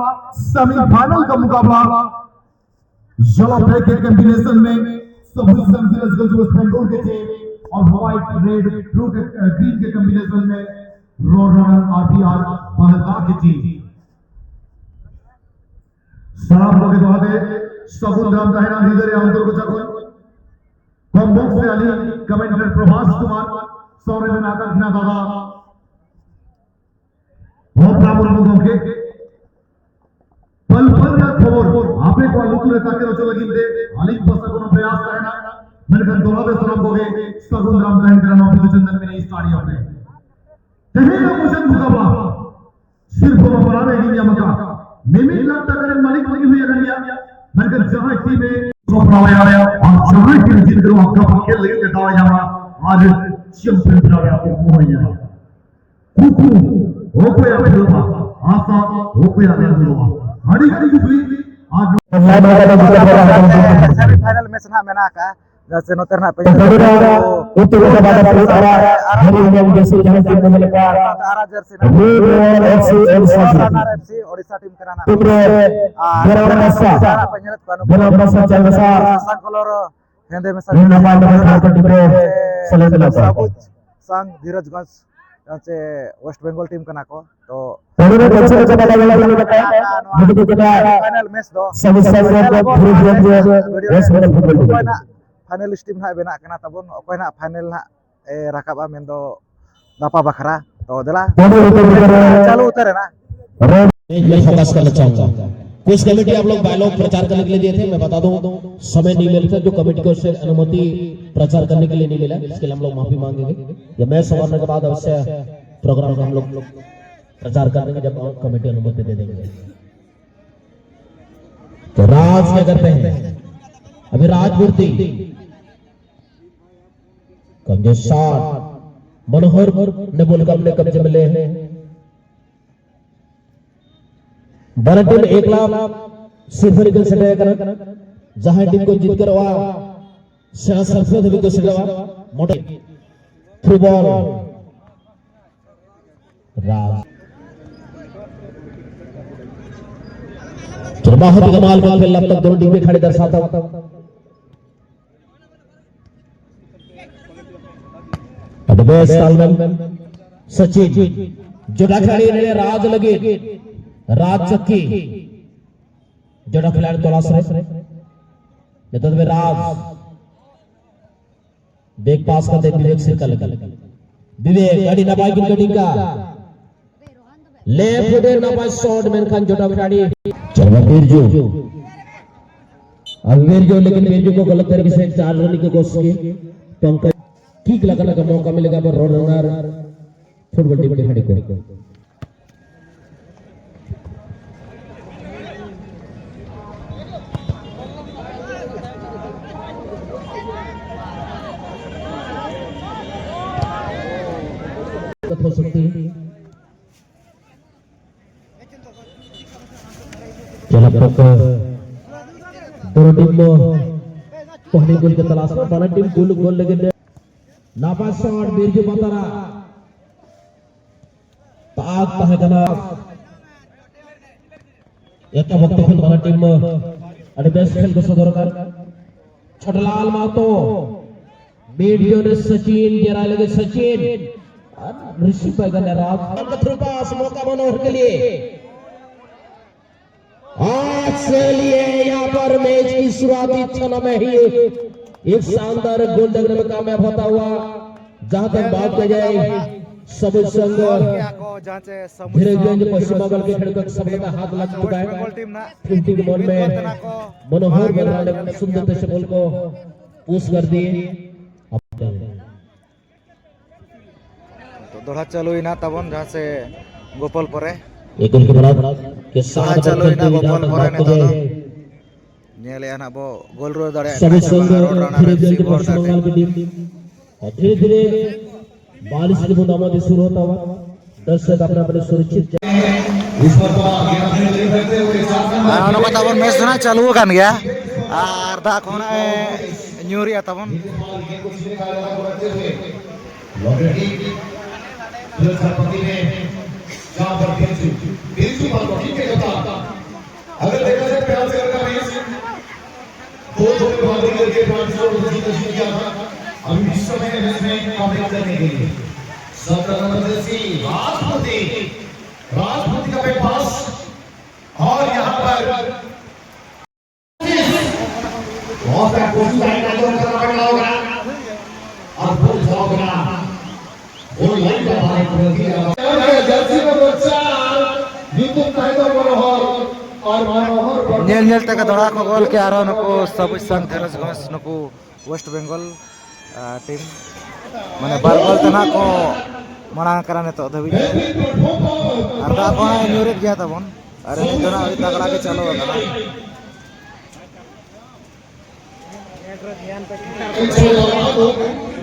सेमीफाइनल का मुकाबला। येलो ब्लैक के कॉम्बिनेशन में सबुज सनफिल्म जो वेस्ट बंगाल के थे और व्हाइट रेड ब्लू के, ग्रीन के कॉम्बिनेशन में रोड रनर आरपीआर बहदा की टीम। ᱥᱟᱱᱟᱢ ᱠᱚᱜᱮ ᱫᱚᱦᱲᱟ ᱛᱮ ᱥᱟᱹᱜᱩᱱ ᱫᱟᱨᱟᱢ ᱛᱟᱦᱮᱱᱟ ᱦᱨᱤᱫᱟᱹᱭ ᱨᱮ ᱟᱱᱛᱚᱨ ᱠᱚᱪᱟ ᱠᱷᱚᱱ᱾ ᱠᱚᱢᱵᱚᱠ ᱥᱮ ᱟᱹᱞᱤᱧ ᱠᱚᱢᱮᱱᱴᱮᱴᱚᱨ ᱯᱨᱚᱵᱷᱟᱥ ᱠᱩᱢᱟᱨ ᱥᱟᱶᱨᱮ ᱢᱮᱱᱟᱜ ᱟᱠᱟᱫ ᱠᱤᱱᱟ ᱫᱟᱫᱟ ᱦᱚᱯᱨᱟ ᱢᱩᱨᱢᱩ ᱜᱚᱢᱠᱮ᱾ ᱯᱟᱹᱞ ᱯᱟᱹᱞ ᱨᱮᱭᱟᱜ ᱠᱷᱚᱵᱚᱨ ᱟᱯᱮ ᱠᱚᱣᱟᱜ ᱞᱩᱛᱩᱨ ᱨᱮ ᱛᱟᱠᱮ ᱦᱚᱪᱚ ᱞᱟᱹᱜᱤᱫ ᱛᱮ ᱟᱹᱞᱤᱧ ᱯᱟᱥᱴᱟ ᱠᱷᱚᱱ ᱯᱨᱚᱭᱟᱥ ᱛᱟᱦᱮᱱᱟ, ᱢᱮᱱᱠᱷᱟᱱ ᱫᱚᱦᱲᱟ ᱛᱮ ᱥᱟᱱᱟᱢ ᱠᱚᱜᱮ ᱥᱟᱹᱜᱩᱱ ᱫᱟᱨᱟᱢ ᱛᱟᱦᱮᱱ ᱠᱟᱱᱟ ᱱᱚᱣᱟ ᱵᱤᱫᱩ ᱪᱟᱸᱫᱟᱱ ᱢᱤᱱᱤ ᱥᱴᱮᱰᱤᱭᱟᱢ ᱨᱮ᱾ ᱛᱮᱦᱮᱧ ᱫᱚ ᱢᱩᱪᱟᱹᱫ ᱢᱩᱠᱟᱵᱞᱟ᱾ ᱥᱤᱨᱯᱷᱟᱹ ᱢᱟ ᱵᱟᱱᱟᱨ ᱨᱮ ᱧᱟᱢ ᱟᱠᱟᱫ᱾ ᱢᱤᱢᱤᱫ ᱞᱟᱠᱷ ᱴᱟᱠᱟ ᱨᱮᱱ ᱢᱟᱹᱞᱤᱠ ᱦᱚᱸ ᱦᱩᱭ ᱟᱠᱟᱱ ᱜᱮᱭᱟ᱾ ᱢᱮᱱᱠᱷᱟᱱ ᱡᱟᱦᱟᱸᱭ ᱴᱤᱢ ᱮ ᱥᱟᱯᱲᱟᱣᱮᱭᱟ ᱟᱨ ᱟᱨᱦᱚᱸᱭ ᱠᱤᱱ ᱡᱤᱛᱠᱟᱹᱨᱚᱜᱼᱟ, ᱜᱟᱯᱟ ᱠᱷᱮᱞ ᱞᱟᱹᱜᱤᱫ ᱮ ᱫᱟᱣ ᱮ ᱧᱟᱢᱟ ᱟᱨ ᱪᱮᱢᱯᱤᱭᱚᱱ ᱵᱮᱱᱟᱣ ᱨᱮᱭᱟᱜ ᱠᱩᱠᱢᱩ ᱦᱚᱸᱭ ᱧᱟᱢᱟ᱾ ᱠᱩᱠᱢᱩ ᱚᱠᱚᱭᱟᱜ ᱯᱩᱨᱟᱹᱜᱼᱟ? ᱟᱥᱟ ᱚᱠᱚᱭᱟᱜ ᱜᱟᱱᱚᱜᱼᱟ? ᱟᱹᱰᱤ ᱟᱹᱰᱤ ᱠᱩᱠᱞᱤ ᱟᱨ ᱥᱮᱢᱤ ᱯᱷᱟᱭᱱᱟᱞ ᱢᱮᱪ ᱱᱟᱦᱟᱜ ᱢᱮᱱᱟᱜ ᱟᱠᱟᱫᱼᱟ, ᱡᱟᱦᱟᱸ ᱪᱮ ᱱᱚᱛᱮ ᱨᱮᱱᱟᱜ ᱯᱮ ᱧᱮᱞᱮᱫ ᱠᱟᱱᱟ ᱩᱛᱛᱚᱨ ᱜᱚᱰᱟ ᱵᱟᱫᱟ ᱯᱩᱨ ᱟᱨᱟᱜ ᱦᱟᱹᱨᱤ ᱤᱭᱩᱱᱤᱭᱚᱱ ᱡᱟᱹᱨᱥᱤ ᱡᱟᱦᱟᱸ ᱴᱤᱢ ᱠᱚ ᱢᱮᱱ ᱠᱚᱣᱟ, ᱟᱨᱟᱜ ᱡᱟᱹᱨᱥᱤ ᱨᱮᱱᱟᱜ ᱨᱩ ᱨᱩᱣᱟᱞ ᱮᱯᱷ ᱥᱤ ᱳᱰᱤᱥᱟ ᱨᱩ ᱨᱩᱣᱟᱞ ᱴᱤᱢ᱾ ᱨᱟᱱᱟᱨ ᱮᱯᱷ ᱥᱤ ᱳᱰᱤᱥᱟ ᱴᱤᱢ ᱠᱟᱱᱟ ᱱᱟᱦᱟᱜ᱾ ᱴᱤᱢ ᱨᱮ ᱟᱨ ᱵᱮᱨᱚᱢ ᱱᱟᱥᱟ, ᱱᱟᱦᱟᱜ ᱯᱮ ᱧᱮᱞᱮᱫ ᱠᱚᱣᱟ ᱱᱩᱠᱩ ᱵᱮᱨᱚᱢ ᱱᱟᱥᱟ ᱪᱟᱭᱵᱟᱥᱟ ᱥᱟᱥᱟᱝ ᱠᱚᱞᱚᱨ ᱦᱮᱸᱫᱮ ᱢᱮᱥᱟ ᱨᱩ ᱱᱟᱯᱟᱭ ᱱᱟᱯᱟᱭ ᱠᱷᱮᱞ ᱠᱚ ᱴᱤᱢ ᱨᱮ ᱥᱮᱞᱮᱫ ᱢᱮᱱᱟᱜ ᱠᱚᱣᱟ᱾ ᱥᱟᱵᱩᱡ ᱥᱟᱝ ᱫᱷᱤᱨᱚᱡᱽᱜᱚᱸᱡᱽ ᱪᱮ ᱳᱭᱮᱥᱴ ᱵᱮᱝᱜᱚᱞ ᱴᱤᱢ ᱠᱟᱱᱟ ᱠᱚ᱾ ᱛᱚ ᱯᱟᱹᱣᱲᱤ ᱨᱮ ᱯᱟᱹᱪᱷᱤ ᱨᱮ ᱪᱟᱵᱟ ᱞᱮᱱᱟ ᱵᱚᱞᱮ ᱵᱟᱠᱷᱟᱱ ᱱᱚᱣᱟ ᱵᱷᱤᱛᱨᱤ ᱠᱚ ᱱᱟᱜ ᱯᱷᱟᱭᱱᱟᱞ ᱢᱮᱪ ᱫᱚ ᱥᱟᱹᱜᱩᱱ ᱥᱟᱹᱜᱩᱱ ᱧᱮᱞ ᱟᱵᱚ ᱵᱷᱩᱨᱩ ᱵᱷᱩᱨᱩ ᱵᱷᱩᱨᱩ ᱵᱷᱩᱨᱩ ᱚᱠᱚᱭ ᱱᱟᱜ ᱯᱷᱟᱭᱱᱟᱞᱤᱥᱴ ᱴᱤᱢ ᱱᱟᱜ ᱵᱮᱱᱟᱜ ᱠᱟᱱᱟ ᱛᱟᱵᱚᱱ, ᱚᱠᱚᱭ ᱱᱟᱜ ᱯᱷᱟᱭᱱᱟᱞ ᱱᱟᱜ ᱮ ᱨᱟᱠᱟᱵᱼᱟ ᱢᱮᱱᱫᱚ ᱜᱟᱯᱟ ᱵᱟᱠᱷᱨᱟ᱾ ᱛᱚ ᱫᱮᱞᱟ ᱯᱟᱹᱣᱲᱤ ᱨᱮ ᱯᱟᱹᱪᱷᱤ ᱨᱮ ᱪᱟᱹᱞᱩ ᱩᱛᱟᱹᱨ ᱮᱱᱟ᱾ मैं फोकस करना चाहूंगा। कुछ कमेटी आप लोग बायलॉग प्रचार करने के लिए दिए थे, मैं बता दूं, समय नहीं मिलता, जो कमेटी को उससे अनुमति प्रचार करने के लिए नहीं मिला, इसके लिए हम लोग माफी मांगेंगे। या मैं संवारने के बाद अवश्य प्रोग्राम को हम लोग प्रचार कर देंगे, जब कमेटी अनुमति दे देंगे। तो राज क्या करते हैं, अभी राज मूर्ति कमजोर शॉट, मनोहर ने बॉल को अपने कब्जे में ले। ᱵᱟᱱᱟᱨ ᱴᱤᱢ ᱮᱠ ᱞᱟᱠᱷ ᱥᱤᱨᱯᱷᱟᱹ ᱨᱮᱠᱤᱱ ᱥᱮᱴᱮᱨ ᱟᱠᱟᱱᱟ᱾ ᱡᱟᱦᱟᱸᱭ ᱴᱤᱢ ᱠᱚ ᱡᱤᱛᱠᱟᱹᱨᱚᱜᱼᱟ, ᱥᱮᱬᱟ ᱥᱤᱨᱯᱷᱟᱹ ᱫᱷᱟᱹᱵᱤᱡ ᱠᱚ ᱥᱮᱴᱮᱨᱚᱜᱼᱟ᱾ ᱢᱚᱴᱟ ᱯᱷᱩᱴᱵᱚᱞ ᱨᱟᱡᱽ ᱪᱚᱨᱢᱟ ᱦᱚᱸ ᱠᱟᱢᱟᱞ ᱠᱚ ᱠᱷᱮᱞ ᱞᱟᱯᱛᱚᱠ ᱫᱚᱱ ᱰᱤᱜᱽ ᱢᱮ ᱠᱷᱟᱲᱤ ᱫᱟᱨᱥᱟᱛᱟ᱾ ᱟᱹᱰᱤ ᱵᱮᱥ ᱛᱟᱞᱢᱮᱞ᱾ ᱥᱚᱪᱤᱱ ᱡᱚᱰᱟ ᱠᱷᱤᱞᱟᱲᱤ ᱨᱮ ᱨᱟᱡᱽ ᱞᱟᱹᱜᱤᱫ ᱨᱟᱡᱽ ᱪᱚᱠᱤ ᱡᱚᱰᱟ ᱠᱷᱤᱞᱟᱲᱤ ᱛᱚᱞᱟᱥ ᱨᱮ᱾ ᱱᱤᱛᱚᱜ ᱫᱚ ᱨᱟᱡᱽ ᱵᱮᱠ ᱯᱟᱥ ᱠᱟᱛᱮ ᱵᱤᱵᱮᱠ ᱥᱤᱨᱠᱟ ᱞᱟᱹᱜᱤᱫ᱾ ᱵᱤᱵᱮᱠ ᱟᱹᱰᱤ ᱱᱟᱯᱟᱭ ᱠᱤᱱ ᱠᱟᱴᱤᱝ ᱠᱟ᱾ ᱞᱮᱯᱷᱴ ᱯᱷᱩᱴ ᱨᱮ ᱱᱟᱯᱟᱭ ᱥᱚᱴ, ᱢᱮᱱᱠᱷᱟᱱ ᱡᱚᱴᱟᱣ ᱠᱷᱤᱞᱟᱲᱤ ᱪᱟᱞᱟ ᱵᱤᱨᱡᱩ᱾ अब वीरजू, लेकिन वीरजू को गलत तरीके से चार रन की कोशिश की। पंकज किक लगाने का मौका मिलेगा पर रोड रनर फुटबॉल टीम के खिलाड़ी को। ᱠᱟᱛᱷᱟ ᱥᱚᱛᱤ᱾ ᱪᱟᱞᱟᱜ ᱠᱟᱱᱟ ᱠᱚ᱾ ᱫᱚᱨᱚ ᱴᱤᱢ ᱫᱚ ᱯᱚᱦᱞᱤ ᱜᱳᱞ ᱠᱚ ᱛᱚᱞᱟᱥ ᱠᱚ, ᱵᱟᱱᱟᱨ ᱴᱤᱢ ᱜᱳᱞ, ᱜᱳᱞ ᱞᱟᱹᱜᱤᱫ ᱱᱟᱯᱟᱭ ᱥᱚᱴ ᱵᱤᱨᱡᱩ ᱵᱟᱛᱟᱨᱟ᱾ ᱛᱟᱠ ᱛᱟᱦᱮᱸ ᱠᱟᱱᱟ᱾ ᱮᱛᱚᱦᱚᱵ ᱚᱠᱛᱚ ᱠᱷᱚᱱ ᱵᱟᱱᱟᱨ ᱴᱤᱢ ᱟᱹᱰᱤ ᱵᱮᱥ ᱠᱷᱮᱞ ᱠᱚ ᱥᱚᱫᱚᱨ ᱟᱠᱟᱫ᱾ ᱪᱷᱳᱴᱟᱞᱟᱞ ᱢᱟᱦᱟᱛᱚ, ᱢᱤᱰ ᱡᱳᱱ ᱨᱮ ᱥᱚᱪᱤᱱ, ᱡᱮᱨᱟᱭ ᱞᱟᱹᱜᱤᱫ ᱥᱚᱪᱤᱱ, ᱟᱨ ᱨᱤᱥᱤᱵᱷ ᱵᱟᱭ ᱜᱟᱱ ᱞᱮᱫᱟ᱾ ᱠᱟᱛᱷᱨᱩ ᱯᱟᱥ, ᱢᱚᱠᱟ ᱵᱟᱱᱳᱦᱚᱨ ᱠᱮ ᱞᱤᱭᱮ᱾ ᱟᱨ ᱪᱟᱞᱤᱭᱮ, ᱭᱟᱦᱟᱸ ᱯᱟᱨ ᱢᱮᱪ ᱠᱤ ᱥᱩᱨᱩᱣᱟᱛᱤ ᱪᱷᱚᱱ ᱢᱮ ᱦᱤ ᱮᱠ ᱥᱟᱱᱫᱟᱨ ᱜᱳᱞ ᱫᱟᱜ ᱢᱮ ᱠᱟᱢᱭᱟᱵ ᱦᱳᱛᱟ ᱦᱩᱣᱟ᱾ ᱡᱟᱦᱟᱸ ᱛᱟᱠ ᱵᱟᱛ ᱠᱤ ᱡᱟᱭ, ᱥᱚᱵᱩᱡ ᱥᱚᱝᱜᱷ ᱫᱷᱤᱨᱤᱡᱽᱜᱚᱸᱡᱽ ᱯᱚᱥᱪᱤᱢ ᱵᱟᱝᱜᱟᱞ ᱠᱮ ᱠᱷᱮᱞᱳᱰ ᱠᱚ ᱥᱟᱵ ᱞᱮᱫᱟ, ᱦᱟᱛ ᱞᱟᱜ ᱪᱩᱠᱟ ᱦᱮ᱾ ᱯᱷᱤᱞᱰᱤᱝ ᱢᱚᱱ ᱢᱮ ᱢᱚᱱᱳᱦᱚᱨ ᱵᱮᱱᱨᱟ ᱱᱮ ᱥᱩᱱᱫᱚᱨ ᱛᱮ ᱥᱮ ᱵᱚᱞ ᱠᱚ ᱯᱩᱥ ᱠᱟᱨ ᱫᱤᱭᱮ᱾ ᱛᱚ ᱫᱚᱦᱲᱟ ᱪᱟᱹᱞᱩᱭᱮᱱᱟ ᱛᱟᱵᱚᱱ ᱡᱟᱦᱟᱸ ᱥᱮ ᱜᱳᱯᱚᱞ ᱯᱚᱨᱮ᱾ ᱫᱚᱦᱲᱟ ᱪᱟᱹᱞᱩᱭᱮᱱᱟ ᱜᱳᱯᱚᱞ ᱯᱚᱨᱮ ᱱᱤᱛᱚᱜ ᱫᱚ᱾ ᱧᱮᱞᱮᱜᱼᱟ ᱱᱟᱜ ᱵᱚ ᱜᱳᱞ ᱨᱮ ᱫᱟᱲᱮᱭᱟᱜ ᱠᱟᱱᱟ ᱥᱮ ᱵᱟᱝ ᱨᱳᱰ ᱨᱟᱱᱟᱨ ᱮᱯᱷ ᱥᱤ ᱵᱚᱨᱫᱟ ᱴᱤᱢ᱾ ᱫᱷᱤᱨᱮ ᱫᱷᱤᱨᱮ ᱵᱟᱨᱤᱥ ᱠᱤ ᱵᱩᱸᱫᱟ ᱢᱚᱫᱷᱮ ᱥᱩᱨᱩ ᱦᱳᱛᱟ ᱦᱩᱣᱟ᱾ ᱫᱚᱨᱥᱚᱠ ᱟᱯᱱᱟ ᱟᱯᱱᱟ ᱥᱩᱨᱚᱠᱷᱤᱛ ᱡᱟᱭᱜᱟ ᱟᱨ ᱱᱚᱝᱠᱟ ᱛᱟᱵᱚᱱ ᱢᱮᱪ ᱫᱚ ᱱᱟᱜ ᱪᱟᱹᱞᱩ ᱟᱠᱟᱱ ᱜᱮᱭᱟ᱾ ᱟᱨ ᱫᱟᱜ ᱠᱚᱦᱚᱸ ᱱᱟᱜ ᱮ ᱧᱩᱨᱮᱜᱼᱟ ᱛᱟᱵᱚᱱ᱾ अगर देखा जाए प्यार से अगर मैं दो दो बहादुरी करके पाकिस्तान को जीत नसीब किया था। अभी भी समय है इसमें कॉम्पीट करने के लिए। सत्रह नंबर जर्सी राजपूती, राजपूती का बैक पास और यहाँ पर बहुत सारा कोशिश आई, टाइम करना पड़ रहा होगा। और फुल जॉब ना। वो लाइन का बाहर पूरा दिया। जर्सी नंबर चार, नीतू ताइदो मनोहर और मनोहर ᱧᱮᱞ ᱧᱮᱞ ᱛᱮᱜᱮ ᱫᱚᱦᱲᱟ ᱠᱚ ᱜᱳᱞ ᱠᱮᱜᱼᱟ ᱟᱨᱦᱚᱸ ᱱᱩᱠᱩ ᱥᱚᱵᱩᱡ ᱥᱟᱝ ᱫᱷᱤᱨᱚᱡᱽ ᱜᱷᱳᱥ ᱱᱩᱠᱩ ᱳᱭᱮᱥᱴ ᱵᱮᱝᱜᱚᱞ, ᱟ, ᱴᱤᱢ ᱢᱟᱱᱮ ᱵᱟᱨ ᱜᱳᱞ ᱛᱮ ᱱᱟᱜ ᱠᱚ ᱢᱟᱲᱟᱝ ᱟᱠᱟᱱᱟ ᱱᱤᱛᱚᱜ ᱫᱷᱟᱹᱵᱤᱡ᱾ ᱟᱨ ᱫᱟᱜ ᱠᱚᱦᱚᱸ ᱧᱩᱨᱮᱫ ᱜᱮᱭᱟ ᱛᱟᱵᱚᱱ᱾ ᱟᱨ ᱮᱱᱮᱡ ᱫᱚ ᱱᱟᱜ ᱟᱹᱰᱤ ᱛᱟᱜᱲᱟ ᱜᱮ ᱪᱟᱹᱞᱩ ᱟᱠᱟᱱᱟ᱾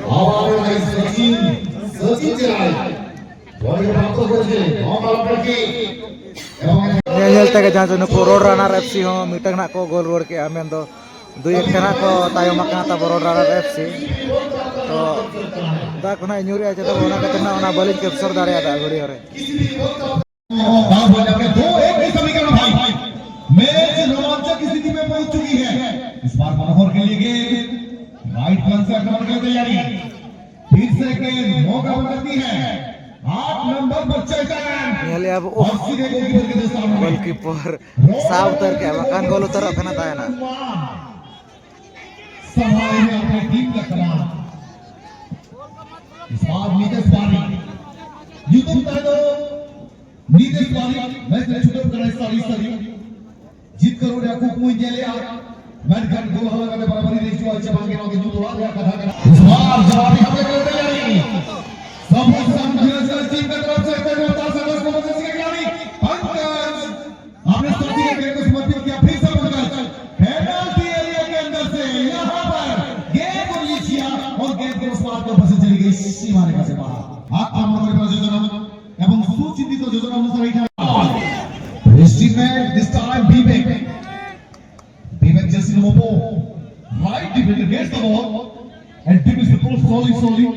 हमारे भाई सचिन, सचिन चिराय। ᱧᱮᱞ ᱧᱮᱞ ᱛᱮᱜᱮ ᱡᱟᱦᱟᱸ ᱡᱮ ᱱᱩᱠᱩ ᱨᱳᱰ ᱨᱟᱱᱟᱨ ᱮᱯᱷ ᱥᱤ ᱦᱚᱸ ᱢᱤᱫᱴᱟᱝ ᱱᱟᱜ ᱠᱚ ᱜᱳᱞ ᱨᱩᱣᱟᱹᱲ ᱠᱮᱜᱼᱟ, ᱢᱮᱱᱫᱚ ᱫᱩᱭ ᱮᱠ ᱛᱮ ᱱᱟᱜ ᱠᱚ ᱛᱟᱭᱚᱢ ᱟᱠᱟᱱᱟ ᱛᱟᱵᱚ ᱨᱳᱰ ᱨᱟᱱᱟᱨ ᱮᱯᱷ ᱥᱤ᱾ ᱛᱚ ᱫᱟᱜ ᱠᱷᱚᱱᱟᱜ ᱧᱩᱨᱮᱜᱼᱟ ᱪᱮᱫᱟᱜ ᱚᱱᱟ ᱠᱷᱟᱹᱛᱤᱨ ᱱᱟᱜ ᱚᱱᱟ ᱵᱟᱹᱞᱤᱧ ᱠᱮᱯᱪᱟᱨ ᱫᱟᱲᱮᱭᱟᱫᱟ ᱜᱷᱩᱲᱤ ᱦᱚᱨᱮ᱾ दो एक की समीकरण भाई, मैच रोमांचक स्थिति में पहुंच चुकी है। इस बार मनोहर के लिए गेंद, राइट फ्लैंक से आक्रमण की तैयारी। फिर से गेंद मौका पर करती है। आठ नंबर पर चैतन। ᱧᱮᱞᱮᱜᱼᱟ ᱵᱚ, ᱳᱦ, और सीधे गोलकीपर के सामने। ᱜᱳᱞᱠᱤᱯᱟᱨ ᱥᱟᱵ ᱩᱛᱟᱹᱨ ᱠᱮᱜᱼᱟ, ᱵᱟᱠᱷᱟᱱ ᱜᱳᱞ ᱩᱛᱟᱹᱨᱚᱜ ᱠᱟᱱᱟ ᱛᱟᱦᱮᱱᱟ᱾ संभाले हुए अपनी टीम का कमान। इस बार नितेश पारी, युतुम ताइदो, नितेश पारी, मैच में छुटो करे सारी सारी। ᱡᱤᱛᱠᱟᱹᱨ ᱨᱮᱭᱟᱜ ᱠᱩᱠᱢᱩᱭ ᱧᱮᱞᱮᱜᱼᱟ, ᱢᱮᱱᱠᱷᱟᱱ ᱜᱳᱞ ᱦᱟᱞᱟ ᱠᱟᱛᱮ ᱵᱟᱨᱟᱵᱟᱨᱤ ᱨᱮ ᱦᱤᱡᱩᱜᱼᱟ, ᱪᱮ ᱵᱟᱝ ᱜᱮ ᱱᱚᱣᱟ ᱫᱚ ᱧᱩᱛ ᱚᱲᱟᱜ ᱨᱮᱭᱟᱜ ᱠᱟᱛᱷᱟ ᱠᱟᱱᱟ᱾ ᱤᱥ ᱵᱟᱨ ᱡᱟᱣᱟᱵᱤ ᱦᱟᱢᱞᱟ ᱠᱚ ᱛᱮᱭᱟᱨᱤ᱾ ᱥᱟᱵᱩ ᱥᱟᱢ ᱡᱤᱨᱟᱡ ᱴᱤᱢ की तरफ से पहले उतार संघर्ष को बदल दिया खिलाड़ी पंकज अपने साथी के गेंद को समर्पित किया, फिर से पंकज पेनल्टी एरिया के अंदर से यहाँ पर गेंद को रिलीज किया और गेंद के उस पार को पसंद चली गई सीमा रेखा से बाहर। আক্রমণ করে প্রযোজনা এবং সুচিন্তিত যোজনা অনুসারে এখানে resting match, this time Vivek. Vivek জেসি মোপো, right defender gets the ball and dribbles the ball slowly, slowly.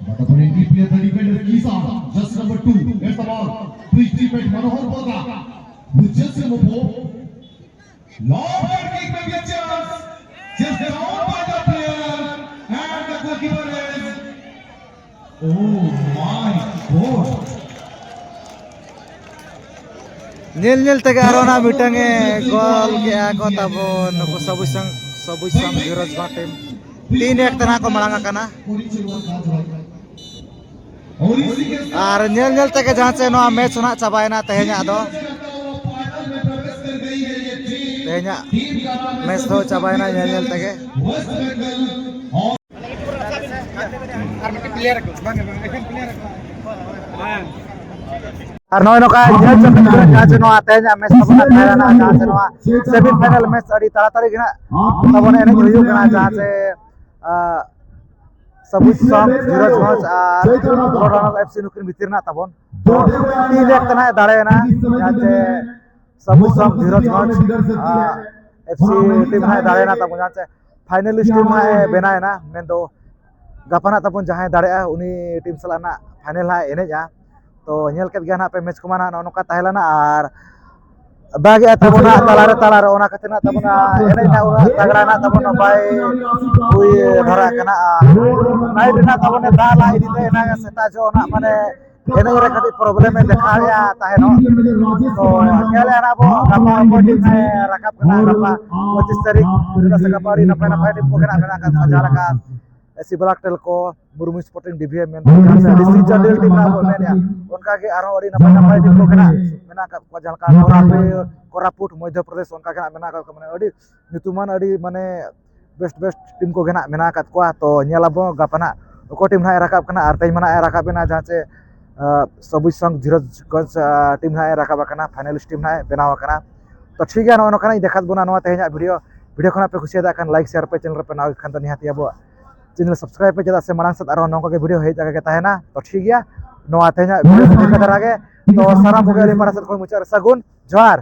But the very deep player, the defender Kisa, just number two, gets the ball to his teammate Manohar Pota, with Jesse Mopo. Long ball kick may be a chance. Just down by the player and the goalkeeper is, oh my God. ᱧᱮᱞ ᱧᱮᱞ ᱛᱮᱜᱮ ᱟᱨᱚ ᱱᱟᱜ ᱢᱤᱫᱴᱟᱝ ᱮ ᱜᱳᱞ ᱠᱮᱜᱼᱟ ᱠᱚ ᱛᱟᱵᱚ ᱱᱩᱠᱩ ᱥᱚᱵᱩᱡ ᱥᱟᱝ, ᱥᱚᱵᱩᱡ ᱥᱟᱝ ᱫᱷᱤᱨᱚᱡᱽ ᱢᱟᱨᱴᱤᱱ᱾ ᱛᱤᱱ ᱮᱠ ᱛᱮ ᱱᱟᱜ ᱠᱚ ᱢᱟᱲᱟᱝ ᱟᱠᱟᱱᱟ᱾ ᱟᱨ ᱧᱮᱞ ᱧᱮᱞ ᱛᱮᱜᱮ ᱡᱟᱦᱟᱸ ᱪᱮ ᱱᱚᱣᱟ ᱢᱮᱪ ᱦᱚᱸ ᱱᱟᱜ ᱪᱟᱵᱟᱭᱮᱱᱟ ᱛᱮᱦᱮᱧᱟᱜ ᱫᱚ᱾ ᱛᱮᱦᱮᱧᱟᱜ ᱢᱮᱪ ᱫᱚ ᱪᱟᱵᱟᱭᱮᱱᱟ ᱧᱮᱞ ᱧᱮᱞ ᱛᱮᱜᱮ᱾ ᱟᱨ ᱱᱚᱜᱼᱚᱭ ᱱᱚᱝᱠᱟ ᱧᱮᱞ ᱪᱚᱝ ᱠᱟᱱᱟ ᱡᱟᱦᱟᱸ ᱪᱮ ᱱᱚᱣᱟ ᱛᱮᱦᱮᱧᱟᱜ ᱢᱮᱪ ᱛᱟᱵᱚᱱ ᱛᱟᱦᱮᱸ ᱞᱮᱱᱟ, ᱡᱟᱦᱟᱸ ᱪᱮ ᱱᱚᱣᱟ ᱥᱮᱢᱤ ᱯᱷᱟᱭᱱᱟᱞ ᱢᱮᱪ ᱟᱹᱰᱤ ᱛᱟᱲᱟᱛᱟᱲᱤ ᱜᱮ ᱱᱟᱜ ᱛᱟᱵᱚᱱ ᱮᱱᱮᱡ ᱦᱩᱭᱩᱜ ᱠᱟᱱᱟ, ᱡᱟᱦᱟᱸ ᱪᱮ, ᱟᱸ, ᱥᱟᱵᱩᱡ ᱥᱟᱢ ᱫᱷᱤᱨᱚᱡᱽᱜᱚᱸᱡᱽ ᱟᱨ ᱵᱞᱚᱰ ᱨᱟᱱᱟᱨ ᱮᱯᱷ ᱥᱤ ᱱᱩᱠᱤᱱ ᱵᱷᱤᱛᱤᱨ ᱨᱮᱱᱟᱜ ᱛᱟᱵᱚᱱ᱾ ᱛᱚ ᱛᱤᱱ ᱨᱮ ᱛᱟᱦᱮᱸ ᱫᱟᱲᱮᱭᱮᱱᱟ, ᱡᱟᱦᱟᱸ ᱪᱮ ᱥᱟᱵᱩᱡ ᱥᱟᱢ ᱫᱷᱤᱨᱚᱡᱽᱜᱚᱸᱡᱽ ᱮᱯᱷ ᱥᱤ ᱴᱤᱢ ᱦᱟᱸᱜ ᱫᱟᱲᱮᱭᱮᱱᱟ ᱛᱟᱵᱚᱱ, ᱡᱟᱦᱟᱸ ᱪᱮ ᱯᱷᱟᱭᱱᱟᱞᱤᱥᱴ ᱴᱤᱢ ᱦᱟᱸᱜ ᱵᱮᱱᱟᱣᱮᱱᱟ᱾ ᱢᱮᱱᱫᱚ ᱜᱟᱯᱟ ᱱᱟᱜ ᱛᱟᱵᱚᱱ ᱡᱟᱦᱟᱸᱭ ᱫᱟᱲᱮᱭᱟᱜᱼᱟ, ᱩᱱᱤ ᱴᱤᱢ ᱥᱟᱞᱟᱜ ᱱᱟᱜ ᱯᱷᱟᱭᱱᱮᱞ ᱦᱟᱸᱜ ᱮᱱᱮᱡᱼᱟ᱾ ᱛᱚ ᱧᱮᱞ ᱠᱮᱫ ᱜᱮᱭᱟ ᱱᱟᱜ ᱯᱮ ᱢᱮᱪ ᱠᱚᱢᱟ ᱱᱟᱜ ᱱᱚᱜᱼᱚ ᱱᱚᱝᱠᱟ ᱛᱟᱦᱮᱸ ᱞᱮᱱᱟ, ᱟᱨ ᱫᱟᱜᱮᱜᱼᱟ ᱛᱟᱵᱚᱱᱟ ᱛᱟᱞᱟᱨᱮ ᱛᱟᱞᱟᱨᱮ, ᱚᱱᱟ ᱠᱷᱟᱹᱛᱤᱨ ᱱᱟᱜ ᱛᱟᱵᱚᱱᱟ ᱮᱱᱮᱡ ᱱᱟᱜ ᱩᱱᱟᱹᱜ ᱛᱟᱜᱲᱟ ᱱᱟᱜ ᱛᱟᱵᱚᱱᱟ ᱵᱟᱭ ᱦᱩᱭ ᱫᱷᱟᱨᱟ ᱠᱟᱱᱟ᱾ ᱟᱨ ᱱᱟᱭᱤᱴ ᱨᱮᱱᱟᱜ ᱛᱟᱵᱚᱱᱮ ᱫᱟᱜ ᱞᱟᱜ ᱤᱫᱤ ᱛᱮ ᱮᱱᱟᱝ ᱥᱮᱛᱟᱜ ᱡᱚᱜ ᱱᱟᱜ ᱢᱟᱱᱮ ᱮᱱᱮᱡ ᱨᱮ ᱠᱟᱹᱴᱤᱡ ᱯᱨᱚᱵᱞᱮᱢ ᱮ ᱫᱮᱠᱷᱟᱣᱮᱫᱼᱟ ᱛᱟᱦᱮᱱᱚᱜ᱾ ᱛᱚ ᱧᱮᱞᱮᱫᱼᱟ ᱱᱟᱜ ᱵᱚ ᱜᱟᱯᱟ ᱚᱠᱚᱭ ᱴᱤᱢ ᱮ ᱨᱟᱠᱟᱵ ᱠᱟᱱᱟ, ᱜᱟᱯᱟ ᱯᱚᱸᱪᱤᱥ ᱛᱟᱹᱨᱤᱠᱷ᱾ ᱪᱮᱫᱟᱜ ᱥᱮ ᱜᱟᱯᱟ ᱟᱹᱰᱤ ᱱᱟᱯᱟᱭ ᱱᱟᱯᱟᱭ ᱴᱤᱢ ᱠᱚ ᱜᱮ ᱱᱟᱜ ᱢᱮᱱᱟᱜ ᱟᱠᱟᱫ ᱠᱚᱣᱟ, ᱡᱟᱦᱟᱸ ᱞᱮᱠᱟ SC block Telco, Murmu sporting ᱰᱤᱵᱷᱤ ᱮᱢ ᱢᱮᱱ ᱛᱟᱵᱚᱱᱟ, ᱥᱮ ᱰᱤᱥᱤ ᱪᱟᱱᱰᱤᱞ ᱴᱤᱢ ᱱᱟᱜ ᱵᱚ ᱢᱮᱱᱮᱫᱼᱟ, ᱚᱱᱠᱟ ᱜᱮ ᱟᱨᱦᱚᱸ ᱟᱹᱰᱤ ᱱᱟᱯᱟᱭ ᱱᱟᱯᱟᱭ ᱴᱤᱢ ᱠᱚ ᱜᱮ ᱱᱟᱜ ᱢᱮᱱᱟᱜ ᱟᱠᱟᱫ ᱠᱚᱣᱟ, ᱡᱟᱦᱟᱸ ᱞᱮᱠᱟ ᱠᱳᱨᱟᱯᱩ-, ᱠᱳᱨᱟᱯᱩᱴ, ᱢᱚᱫᱽᱫᱷᱚ ᱯᱨᱚᱫᱮᱥ, ᱚᱱᱠᱟ ᱜᱮ ᱱᱟᱜ ᱢᱮᱱᱟᱜ ᱟᱠᱟᱫ ᱠᱚᱣᱟ᱾ ᱢᱟᱱᱮ ᱟᱹᱰᱤ ᱧᱩᱛᱩᱢᱟᱱ, ᱟᱹᱰᱤ ᱢᱟᱱᱮ ᱵᱮᱥᱴ ᱵᱮᱥᱴ ᱴᱤᱢ ᱠᱚ ᱜᱮ ᱱᱟᱜ ᱢᱮᱱᱟᱜ ᱟᱠᱟᱫ ᱠᱚᱣᱟ᱾ ᱛᱚ ᱧᱮᱞ ᱟᱵᱚ ᱜᱟᱯᱟ ᱱᱟᱜ ᱚᱠᱚᱭ ᱴᱤᱢ ᱱᱟᱜ ᱮ ᱨᱟᱠᱟᱵ ᱠᱟᱱᱟ, ᱟᱨ ᱛᱮᱦᱮᱧ ᱢᱟ ᱱᱟᱜ ᱮ ᱨᱟᱠᱟᱵ ᱮᱱᱟ, ᱡᱟᱦᱟᱸ ᱪᱮ ᱟᱸ, ᱥᱟᱵᱩᱡ ᱥᱚᱝ ᱫᱷᱤᱨᱚᱡᱽᱜᱚᱸᱡᱽ, ᱟᱸ, ᱴᱤᱢ ᱱᱟᱜ ᱮ ᱨᱟᱠᱟᱵ ᱟᱠᱟᱱᱟ, ᱯᱷᱟᱭᱱᱟᱞᱤᱥᱴ ᱴᱤᱢ ᱱᱟᱜ ᱮ ᱵᱮᱱᱟᱣ ᱟᱠᱟᱱᱟ᱾ ᱛᱚ ᱴᱷᱤᱠ ᱜᱮᱭᱟ, ᱱᱚᱜᱼᱚ ᱱᱚᱝᱠᱟᱱᱟᱜ ᱤᱧ ᱫᱮᱠᱷᱟᱣ ᱵᱚᱱᱟ ᱱᱚᱣᱟ ᱛᱮᱦᱮᱧᱟᱜ ᱵᱷᱤᱰᱤᱭᱳ᱾ ᱵᱷᱤᱰᱤᱭᱳ ᱠᱷᱚᱱᱟᱜ ᱯᱮ ᱠᱩᱥᱤᱭᱟᱫᱟ ᱠᱷᱟᱱ ᱞᱟᱭᱤᱠ, ᱥᱮᱭᱟᱨ ᱯᱮ, ᱪᱮᱱᱮᱞ ᱨᱮᱯᱮ ᱱᱟᱣᱟ ᱜᱮ ᱠᱷᱟᱱ ᱫᱚ ᱱᱤᱦᱟᱹᱛ ᱜᱮ ᱟᱵᱚᱣᱟᱜ ᱪᱮᱱᱮᱞ ᱥᱟᱵᱥᱠᱨᱟᱭᱤᱵ ᱯᱮ, ᱪᱮᱫᱟᱜ ᱥᱮ ᱢᱟᱲᱟᱝ ᱥᱮᱫ ᱟᱨᱦᱚᱸ ᱱᱚᱝᱠᱟ ᱜᱮ ᱵᱷᱤᱰᱤᱭᱳ ᱦᱮᱡ ᱟᱠᱟ ᱜᱮ ᱛᱟᱦᱮᱱᱟ᱾ ᱛᱚ ᱴᱷᱤᱠ ᱜᱮᱭᱟ, ᱱᱚᱣᱟ ᱛᱮᱦᱮᱧᱟᱜ ᱵᱷᱤᱰᱤᱭᱳ ᱫᱚ ᱱᱤᱝᱠᱟᱹ ᱫᱷᱟᱨᱟ ᱜᱮ᱾ ᱛᱚ ᱥᱟᱱᱟᱢ ᱠᱚᱜᱮ ᱟᱹᱞᱤᱧ ᱯᱟᱦᱴᱟ ᱥᱮᱫ ᱠᱷᱚᱱ ᱢᱩᱪᱟᱹᱫ ᱨᱮ ᱥᱟᱹᱜᱩᱱ ᱡᱚᱦᱟᱨ᱾